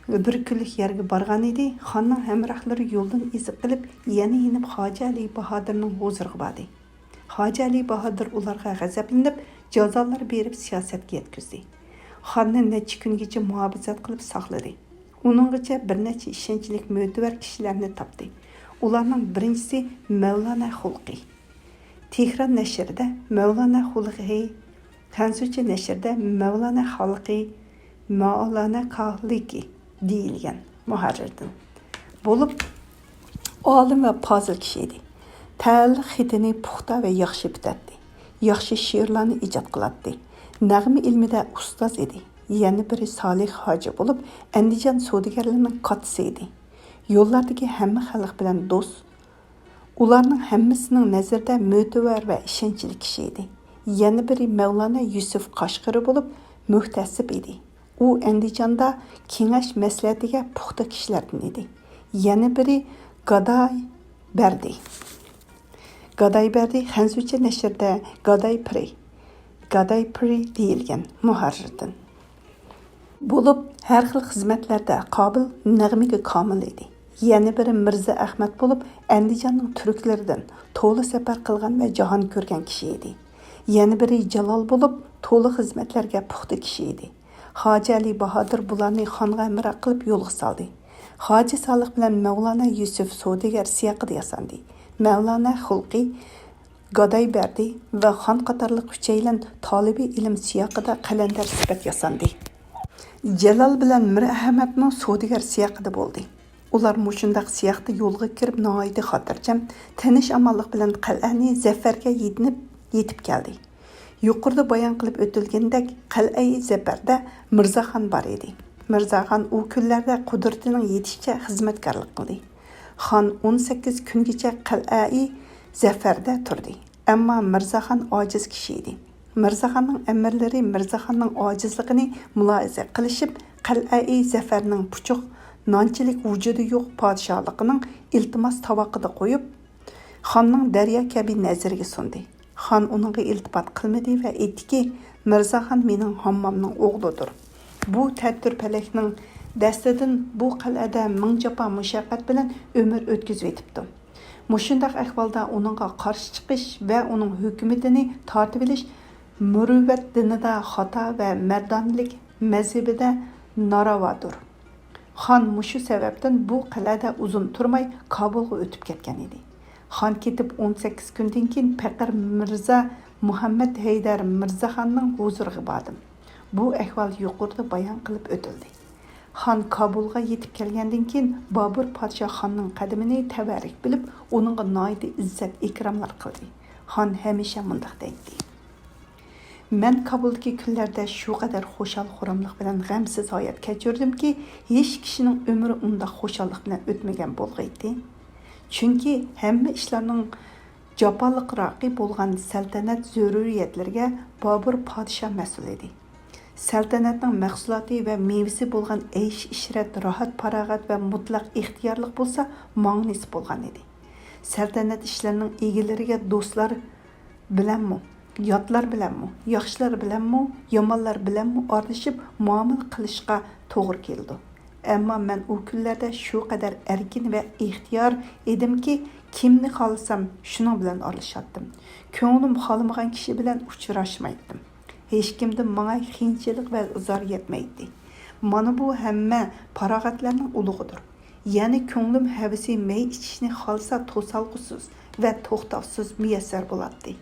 بىر كۈنلۈك يەرگە بارغانىدى، خاننىڭ ھەمراھلىرى يولدىن ئېزىپ قېلىپ، يەنە يېنىپ خاجە ئەلى باھادىرنىڭ ھۇزۇرىغا باردى. خاجە ئەلى باھادىر ئۇلارغا غەزەپلىنىپ، جازالار بېرىپ سىياسەتكە يەتكۈزدى. خاننى نەچچە كۈنگىچە مۇھاپىزەت قىلىپ ساقلىدى. ئۇنىڭغىچە بىر نەچچە ئىشەنچلىك مۆتىۋەر كىشىلەرنى تاپتى. ئۇلارنىڭ بىرىنچىسى مەۋلانا خۇلقى. تېھران نەشرىدە مەۋلانا خۇلقى، خەنزۇچە نەشرىدە مەۋلانا خالقى، مەۋلانا كاھلىكى دېيىلگەن مۇھەررىردىن بولۇپ، ئالىم ۋە پازىل كىشى ئىدى. تەئەللۇق خېتىنى پۇختا ۋە ياخشى پۈتەتتى. ياخشى شېئىرلارنى ئىجاد قىلاتتى. نەغمە ئىلمىدە ئۇستاز ئىدى. يەنە بىرى سالىھ ھاجى بولۇپ، ئەندىجان سودىگەرلىرىنىڭ كاتتىسى ئىدى. يوللاردىكى ھەممە خەلق بىلەن دوست. ئۇلارنىڭ ھەممىسىنىڭ نەزىرىدە مۆتىۋەر ۋە ئىشەنچلىك كىشى ئىدى. يەنە بىرى مەۋلانا يۈسۈپ قاشقىرى بولۇپ، مۇھتەسىپ ئىدى. ئۇ ئەندىجاندا كېڭەش مەسلىھەتىگە پۇختا كىشىلەردىن ئىدى. يەنە بىرى گاداي بەردى. گاداي بەردى خەنزۇچە نەشرىدە گاداي پىرى، گاداي پىرى دېيىلگەن مۇھەررىردىن بولۇپ، ھەر خىل خىزمەتلەردە قابىل، نەغمىگە كامىل ئىدى. يەنە بىرى مىرزا ئەخمەت بولۇپ، ئەندىجاننىڭ تۈركلىرىدىن تولا سەپەر قىلغان ۋە جاھان كۆرگەن كىشى ئىدى. يەنە بىرى جالال بولۇپ، تولا خىزمەتلەرگە پۇختا كىشى ئىدى. ھاجى ئەلى باھادىر بۇلارنى خانغا ھەمراھ قىلىپ يولغا سالدى. ھاجى سالىھ بىلەن مەۋلانا يۈسۈپ سودىگەر سىياقىدا ياساندى. مەۋلانا خۇلقى گاداي بەردى ۋە خان قاتارلىق ئۈچەيلەن تالىبى ئىلىم سىياقىدا قەلەندەر سۈپەت ياساندى. جالال بىلەن مىر ئەھمەدمۇ سودىگەر سىياقىدا بولدى. ئۇلار مۇشۇنداق سىياقتا يولغا كىرىپ ناھايىتى خاتىرجەم، تىنچ-ئامانلىق بىلەن قەلئەنى زەفەرگە يېتىنىپ يېتىپ كەلدى. يۇقىرىدا بايان قىلىپ ئۆتۈلگىنىدەك، قەلئەي زەپەردە مىرزاخان بار ئىدى. مىرزاخان ئۇ كۈنلەردە قۇدرىتىنىڭ يېتىشىچە خىزمەتكارلىق قىلدى. خان ئون سەككىز كۈنگىچە قەلئەي زەفەردە تۇردى. ئەمما مىرزاخان ئاجىز كىشى ئىدى. مىرزاخاننىڭ ئەمىرلىرى مىرزاخاننىڭ ئاجىزلىقىنى مۇلاھىزە قىلىشىپ، قەلئەي زەفەرنىڭ پۇچۇق نانچىلىك ۋۇجۇدى يوق پادىشاھلىقىنىڭ ئىلتىماس تاۋاقىدا قويۇپ، خاننىڭ دەريا كەبى نەزىرىگە سۇندى. خان ئۇنىڭغا ئىلتىپات قىلمىدى ۋە ئېيتتىكى، مىرزاخان مېنىڭ ھاممامنىڭ ئوغلىدۇر. بۇ تەتۈر پەلەكنىڭ دەستىدىن بۇ قەلئەدە مىڭ جاپا مۇشەققەت بىلەن ئۆمۈر ئۆتكۈزۈۋېتىپتۇ. مۇشۇنداق ئەھۋالدا ئۇنىڭغا قارشى چىقىش ۋە ئۇنىڭ ھۆكۈمىتىنى تارتىۋېلىش مۇرۇۋۋەت دىنىدا خاتا ۋە مەردانىلىك مەزھىپىدە ناراۋادۇر. خان مۇشۇ سەۋەبتىن بۇ قەلئەدە ئۇزۇن تۇرماي كابۇلغا ئۆتۈپ كەتكەن ئىدى. خان كېتىپ ئون سەككىز كۈندىن كېيىن پېقىر مىرزا مۇھەممەد ھەيدەر مىرزاخاننىڭ ھۇزۇرىغا باردىم. بۇ ئەھۋال يۇقىرىدا بايان قىلىپ ئۆتۈلدى. خان كابۇلغا يېتىپ كەلگەندىن كېيىن، بابۇر پادىشاھ خاننىڭ قەدىمىنى تەۋەررۈك بىلىپ، ئۇنىڭغا ناھايىتى ئىززەت-ئىكراملار قىلدى. خان ھەمىشە مۇنداق دەيتتى، مەن كابۇلدىكى كۈنلەردە شۇ قەدەر خۇشال-خۇراملىق بىلەن غەمسىز ھايات كەچۈردۈمكى، ھېچ كىشىنىڭ ئۆمرى ئۇنداق خۇشاللىق بىلەن ئۆتمىگەن بولغىيتتى. چۈنكى ھەممە ئىشلارنىڭ جاپالىقراقى بولغان سەلتەنەت زۆرۈرىيەتلىرىگە بابۇر پادىشاھ مەسئۇل ئىدى. سەلتەنەتنىڭ مەھسۇلاتى ۋە مېۋىسى بولغان ئەيش-ئىشرەت، راھەت-پاراغەت ۋە مۇتلەق ئىختىيارلىق بولسا ماڭا نېسىپ بولغان ئىدى. سەلتەنەت ئىشلىرىنىڭ ئىگىلىرىگە دوستلار بىلەنمۇ، ياتلار بىلەنمۇ، ياخشىلار بىلەنمۇ، يامانلار بىلەنمۇ ئارىلىشىپ مۇئامىلە قىلىشقا توغرا كېلىدۇ. ئەمما مەن ئۇ كۈنلەردە شۇ قەدەر ئەركىن ۋە ئىختىيار ئىدىمكى، كىمنى خالىسام شۇنىڭ بىلەن ئارىلىشاتتىم. كۆڭلۈم خالىمىغان كىشى بىلەن ئۇچراشمايتتىم. ھېچكىمدىن ماڭا قىيىنچىلىق ۋە زار يەتمەيتتى. مانا بۇ ھەممە پاراغەتلەرنىڭ ئۇلۇغىدۇر. يەنى كۆڭلۈم ھەۋىسى مەي ئىچىشنى خالىسا توسالغۇسىز ۋە توختاۋسىز مۇيەسسەر بولاتتى.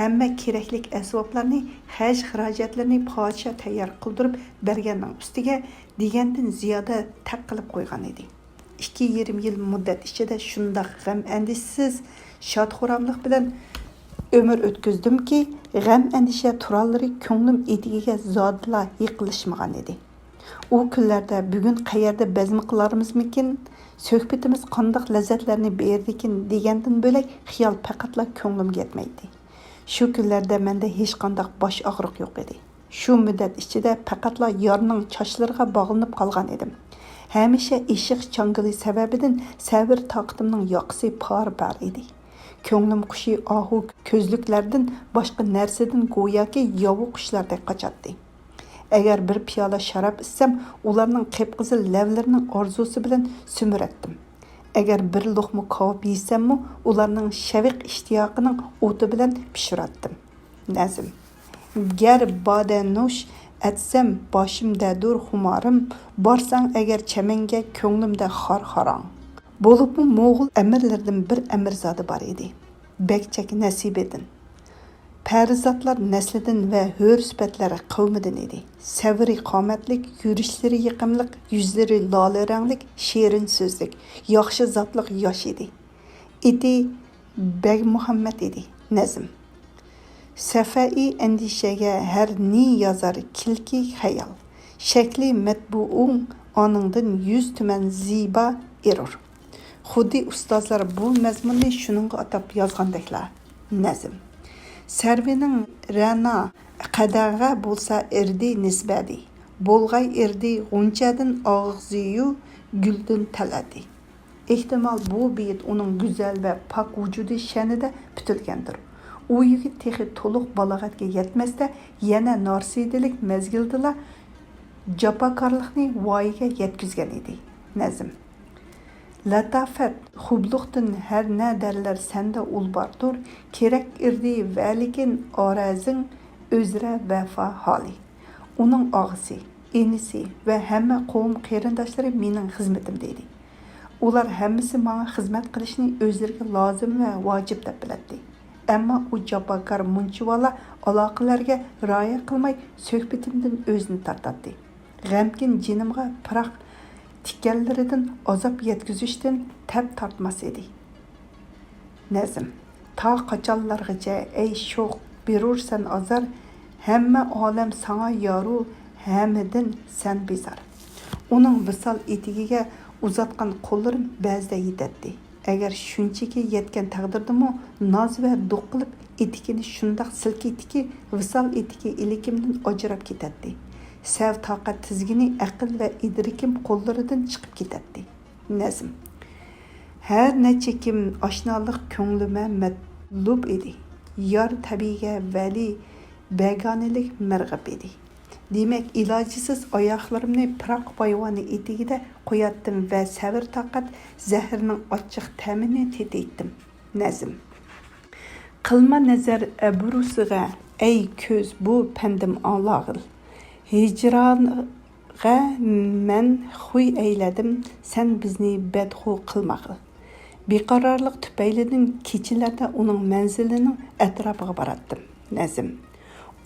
ھەممە كېرەكلىك ئەسۋابلارنى، خەج-خىراجەتلىرىنى پادىشاھ تەييار قىلدۇرۇپ بەرگەننىڭ ئۈستىگە دېگەندىن زىيادە تەق قىلىپ قويغان ئىدى. ئىككى يېرىم يىل مۇددەت ئىچىدە شۇنداق غەم-ئەندىشىسىز، شاد-خۇراملىق بىلەن ئۆمۈر ئۆتكۈزدۈمكى، غەم-ئەندىشە تۇرالىرى كۆڭلۈم ئېتىكىگە زادىلا يېقىنلاشمىغان ئىدى. ئۇ كۈنلەردە بۈگۈن قەيەردە بەزمە قىلارمىزمىكىن، سۆھبىتىمىز قانداق لەززەتلەرنى بېرىدىكىن دېگەندىن بۆلەك خىيال پەقەتلا كۆڭلۈمگە يەتمەيتتى. شۇ كۈنلەردە مەندە ھېچقانداق باش ئاغرىق يوق ئىدى. شۇ مۇددەت ئىچىدە پەقەتلا يارنىڭ چاچلىرىغا باغلىنىپ قالغان ئىدىم. ھەمىشە ئېشەك چاڭگىلى سەۋەبىدىن سەۋر-تاقىتىمنىڭ ياقىسى پار-پار ئىدى. كۆڭلۈم قۇشى ئاھۇ كۆزلۈكلەردىن باشقا نەرسىدىن گوياكى ياۋا قۇشلاردەك قاچاتتى. ئەگەر بىر پىيالە شاراب ئىچسەم، ئۇلارنىڭ قىپقىزىل لەۋلىرىنىڭ ئارزۇسى بىلەن سۈمۈرەتتىم. ئەگەر بىر لوقما كاۋاپ يېسەممۇ، ئۇلارنىڭ شەۋق-ئىشتىياقىنىڭ ئوتى بىلەن پىشۇراتتىم. نەزم. گەر بادە نوش ئەتسەم، باشىمدەدۇر خۇمارىم، بارساڭ ئەگەر چەمەنگە، كۆڭلۈمدە خار-خاراڭ. بولۇپمۇ موغۇل ئەمىرلىرىدىن بىر ئەمىرزادە بار ئىدى. بەگچەك نەسىبىدىن. پەرىزاتلار نەسلىدىن ۋە ھۆر سۈپەتلەر قەۋمىدىن ئىدى. سەۋرى قامەتلىك، يۈرۈشلىرى يېقىملىق، يۈزلىرى لالە رەڭلىك، شېرىن سۆزلۈك، ياخشى زاتلىق ياش ئىدى. ئېتى بەگمۇھەممەت ئىدى. نەزم. سەفەئى ئەندىشەگە ھەر نى يازار كىلكى خەيال. شەكلى مەتبۇئۇڭ ئانىڭدىن يۈز تۈمەن زىبا ئېرۇر. خۇددى ئۇستازلار بۇ مەزمۇننى شۇنىڭغا ئاتاپ يازغاندەكلا. نەزم. سەرۋىنىڭ رەنا قەدەغە بولسا ئېرىدى نېسىبەدى. بولغاي ئېرىدى غۇنچەدىن ئاغزىيۇ گۈلدىن تەلەتى. ئېھتىمال، بۇ بېيىت ئۇنىڭ گۈزەل ۋە پاك ۋۇجۇدى شەنىدە پۈتۈلگەندۇر. ئۇ يىگىت تېخى تولۇق بالاغەتكە يەتمەستە، يەنە نارسىدىلىك مەزگىلدىلا جاپاكارلىقنى ۋايىگە يەتكۈزگەن ئىدى. نەزم. لاتافەت، خوبلۇقتىن ھەر نە دەرلەر سەندە ئۇل باردۇر، كېرەك ئىردى ۋەلىكىن ئارەزىڭ ئۆزرە ۋەفا ھالى. ئۇنىڭ ئاغىسى، ئىنىسى ۋە ھەممە قوۋم قېرىنداشلىرى مېنىڭ خىزمىتىمدە ئىدى. ئۇلار ھەممىسى ماڭا خىزمەت قىلىشنى ئۆزلىرىگە لازىم ۋە ۋاجىپ دەپ بىلەتتى. ئەمما ئۇ جاپاكار مۇنچىۋالا ئالاقىلەرگە رىئايە قىلماي، سۆھبىتىمدىن ئۆزىنى تارتاتتى. غەمكىن جېنىمغا پىراق تىكەنلىرىدىن ئازاب يەتكۈزۈشتىن تەپ تارتماس ئىدى. نەزم. تا قاچانلارغىچە، ئەي شوخ، بېرۇرسەن ئازار، ھەممە ئالەم ساڭا يارۇ، ھەممىدىن سەن بىزار. ئۇنىڭ ۋىسال ئېتىكىگە ئۇزاتقان قوللىرىم بەزىدە يېتەتتى. ئەگەر شۇنچىكى يەتكەن تەقدىردىمۇ، ناز ۋە دوق قىلىپ ئېتىكىنى شۇنداق سىلكىيتتىكى، ۋىسال ئېتىكى ئىلىكىمدىن ئاجراپ كېتەتتى. سەۋ تاقەت تىزگىنى ئەقىل ۋە ئىدرىكىم قوللىرىدىن چىقىپ كېتەتتى. نەزم. ھەر نەچچە كىم ئاشنالىق كۆڭلۈمە مەتلۇپ ئىدى. يار تەبىئىگە ۋەلى بەگانىلىك مىرغىپ ئىدى. دېمەك، ئىلاجىسىز ئاياغلىرىمنى پىراق بايۋانى ئېتىكىدە قوياتتىم ۋە سەۋر-تاقەت زەھىرىنىڭ ئاچچىق تەمىنى تېتىيتتىم. نەزم. قىلما نەزەر ئەبرۇسىغا، ئەي كۆز، بۇ پەندىم ئاڭلاغىل. ھىجرانغا مەن خۇي ئەيلەدىم، سەن بىزنى بەدخۇ قىلماغىل. بىقارارلىق تۈپەيلىدىن كېچىلەردە ئۇنىڭ مەنزىلىنىڭ ئەتراپىغا باراتتىم. نەزم.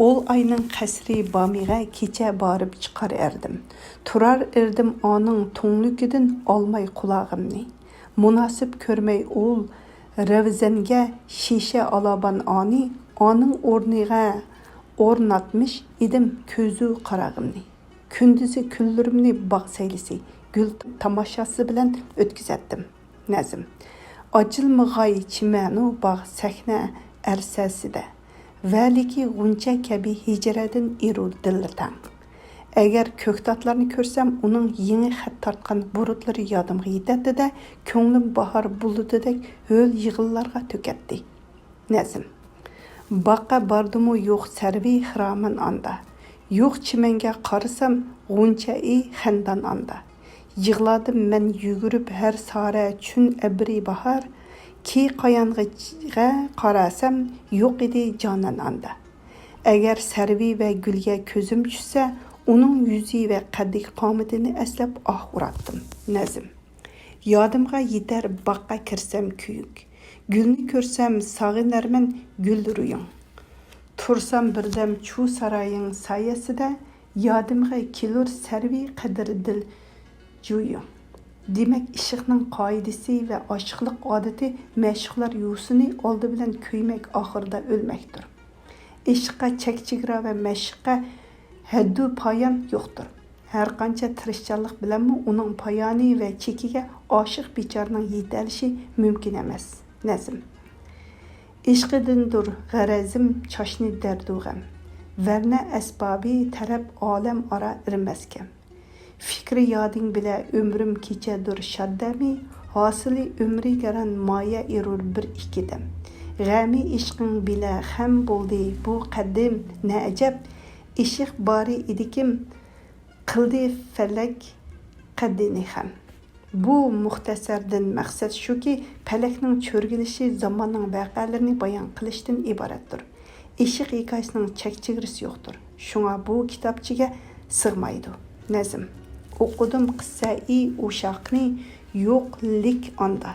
ئول ئاينىڭ قەسرى بامىغا كېچە بارىپ چىقار ئەردىم. تۇرار ئەردىم ئانىڭ تۈڭلۈكىدىن ئالماي قۇلاغىمنى. مۇناسىپ كۆرمەي ئول رەۋزەنگە شېشە ئالابان ئانى، ئانىڭ ئورنىغا ئورناتمىش ئىدىم كۆزۈ قاراغىمنى. كۈندۈزى كۈنلىرىمنى باغ سەيلىسى، گۈل تاماشاسى بىلەن ئۆتكۈزەتتىم. نەزم. ئاچىلمىغاي چىمەنۇ باغ سەھنە ئەرسەسىدە، ۋەلىكى غۇنچە كەبى ھىجرەدىن ئېرۇر دىللىتەڭ. ئەگەر كۆكتاتلارنى كۆرسەم، ئۇنىڭ يېڭى خەت تارتقان بۇرۇتلىرى يادىمغا يېتەتتى-دە، كۆڭلۈم باھار بۇلۇتىدەك ھۆل يىغىنلارغا تۆكەتتى. نەزم. باغقا باردىمۇ يوق سەرۋى خىرامان ئاندا، يوق چىمەنگە قارىسام، غۇنچەئى خەندان ئاندا. يىغلادىم مەن يۈگۈرۈپ ھەر سارە چۈن ئەبرى باھار، كى قايانغىغا قاراسام، يوق ئىدى جانان ئاندا. ئەگەر سەرۋى ۋە گۈلگە كۆزۈم چۈشسە، ئۇنىڭ يۈزى ۋە قەددىك قامىتىنى ئەسلەپ ئاھ ئۇراتتىم. نەزم. يادىمغا يېتەر باغقا كىرسەم كۆيۈك، گۈلنى كۆرسەم سېغىنەرمەن گۈل رويۇڭ. تۇرسام بىردەم چۇ سارايىڭ سايەسىدە، يادىمغا كېلۇر سەرۋى قەدىر دىل جۇيۇڭ. دېمەك، ئىشقنىڭ قائىدىسى ۋە ئاشىقلىق ئادىتى مەشۇقلار يۇسۇنى ئالدى بىلەن كۆيمەك، ئاخىرىدا ئۆلمەكتۇر. ئىشققا چەك-چېگرا ۋە مەشىققە ھەددۇ پايان يوقتۇر. ھەرقانچە تىرىشچانلىق بىلەنمۇ ئۇنىڭ پايانى ۋە چېكىگە ئاشىق بىچارىنىڭ يېتەلىشى مۇمكىن ئەمەس. نەزم. ئىشقىدىندۇر غەرەزىم چاچنى دەردۇ غەم، ۋەرنە ئەسبابى تەرەپ ئالەم ئارا ئىرمەسكەم. فىكرى يادىڭ بىلە ئۆمرۈم كېچەدۇر شاددەمى، ھاسىلى ئۆمرى گەران مايە ئېرۇر بىر ئىككى دەم. غەمى ئىشقىڭ بىلە خەم بولدى بۇ قەددىم نەئەجەب، ئىشق بارى ئىدىكىم قىلدى فەلەك قەددىنى خەم. بۇ مۇختەسەردىن مەقسەت شۇكى، پەلەكنىڭ چۆرگىلىشى زاماننىڭ ۋەقەلىرىنى بايان قىلىشتىن ئىبارەتتۇر. ئىشق ھېكايىسىنىڭ چەك-چېگرىسى يوقتۇر. شۇڭا بۇ كىتابچىگە سىغمايدۇ. نەزم. ئوقۇدۇم قىسسەئى ئۇشاقنى، يوق لىك ئاندا.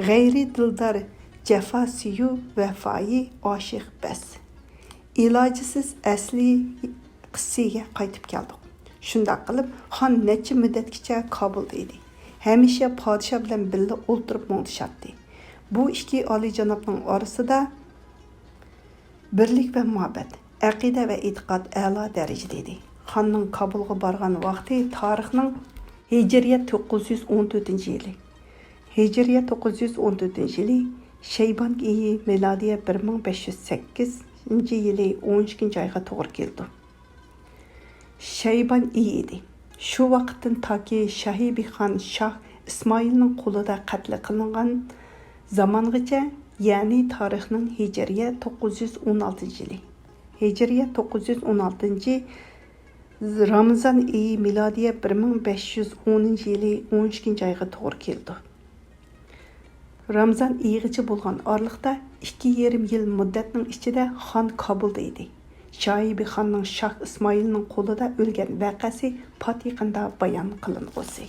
غەيرىي دىلدار جاپاسىيۇ ۋەپايى ئاشىق بەس. ئىلاجىسىز ئەسلى قىسسىگە قايتىپ كەلدۇق. شۇنداق قىلىپ، خان نەچچە مۇددەتكىچە كابۇلدا ئىدى. ھەمىشە پادىشاھ بىلەن بىللە ئولتۇرۇپ مۇڭدىشاتتى. بۇ ئىككى ئالىيجانابنىڭ ئارىسىدا بىرلىك ۋە مۇھەببەت، ئەقىدە ۋە ئېتىقاد ئەلا دەرىجىدە ئىدى. خاننىڭ كابۇلغا بارغان ۋاقتى تارىخنىڭ ھىجرىيە توققۇز يۈز ئون تۆتىنچى يىلى. ھىجرىيە توققۇز يۈز ئون تۆتىنچى يىلى شەيبان ئېيى، مىلادىيە بىر مىڭ بەش يۈز سەككىز، يىلى ئون ئىككىنچى ئايغا توغرا كېلىدۇ. شەيبان ئېيى ئىدى. شۇ ۋاقىتتىن تاكى شاھى بىخان شاھ ئىسمائىلنىڭ قولىدا قەتل قىلىنغان زامانغىچە، يەنى تارىخنىڭ ھىجرىيە توققۇز يۈز ئون ئالتىنچى يىلى، ھىجرىيە توققۇز يۈز ئون ئالتىنچى رامىزان ئېيى مىلادىيە بىر مىڭ بەش يۈز ئونىنچى يىلى ئون ئىككىنچى ئايغا توغرا كېلىدۇ. رامىزان ئېيىغىچە بولغان ئارىلىقتا ئىككى يېرىم يىل مۇددەتنىڭ ئىچىدە خان كابۇلدا ئىدى. شاھى بىخاننىڭ شاھ ئىسمائىلنىڭ قولىدا ئۆلگەن ۋەقەسى پات يېقىندا بايان قىلىنغۇسى.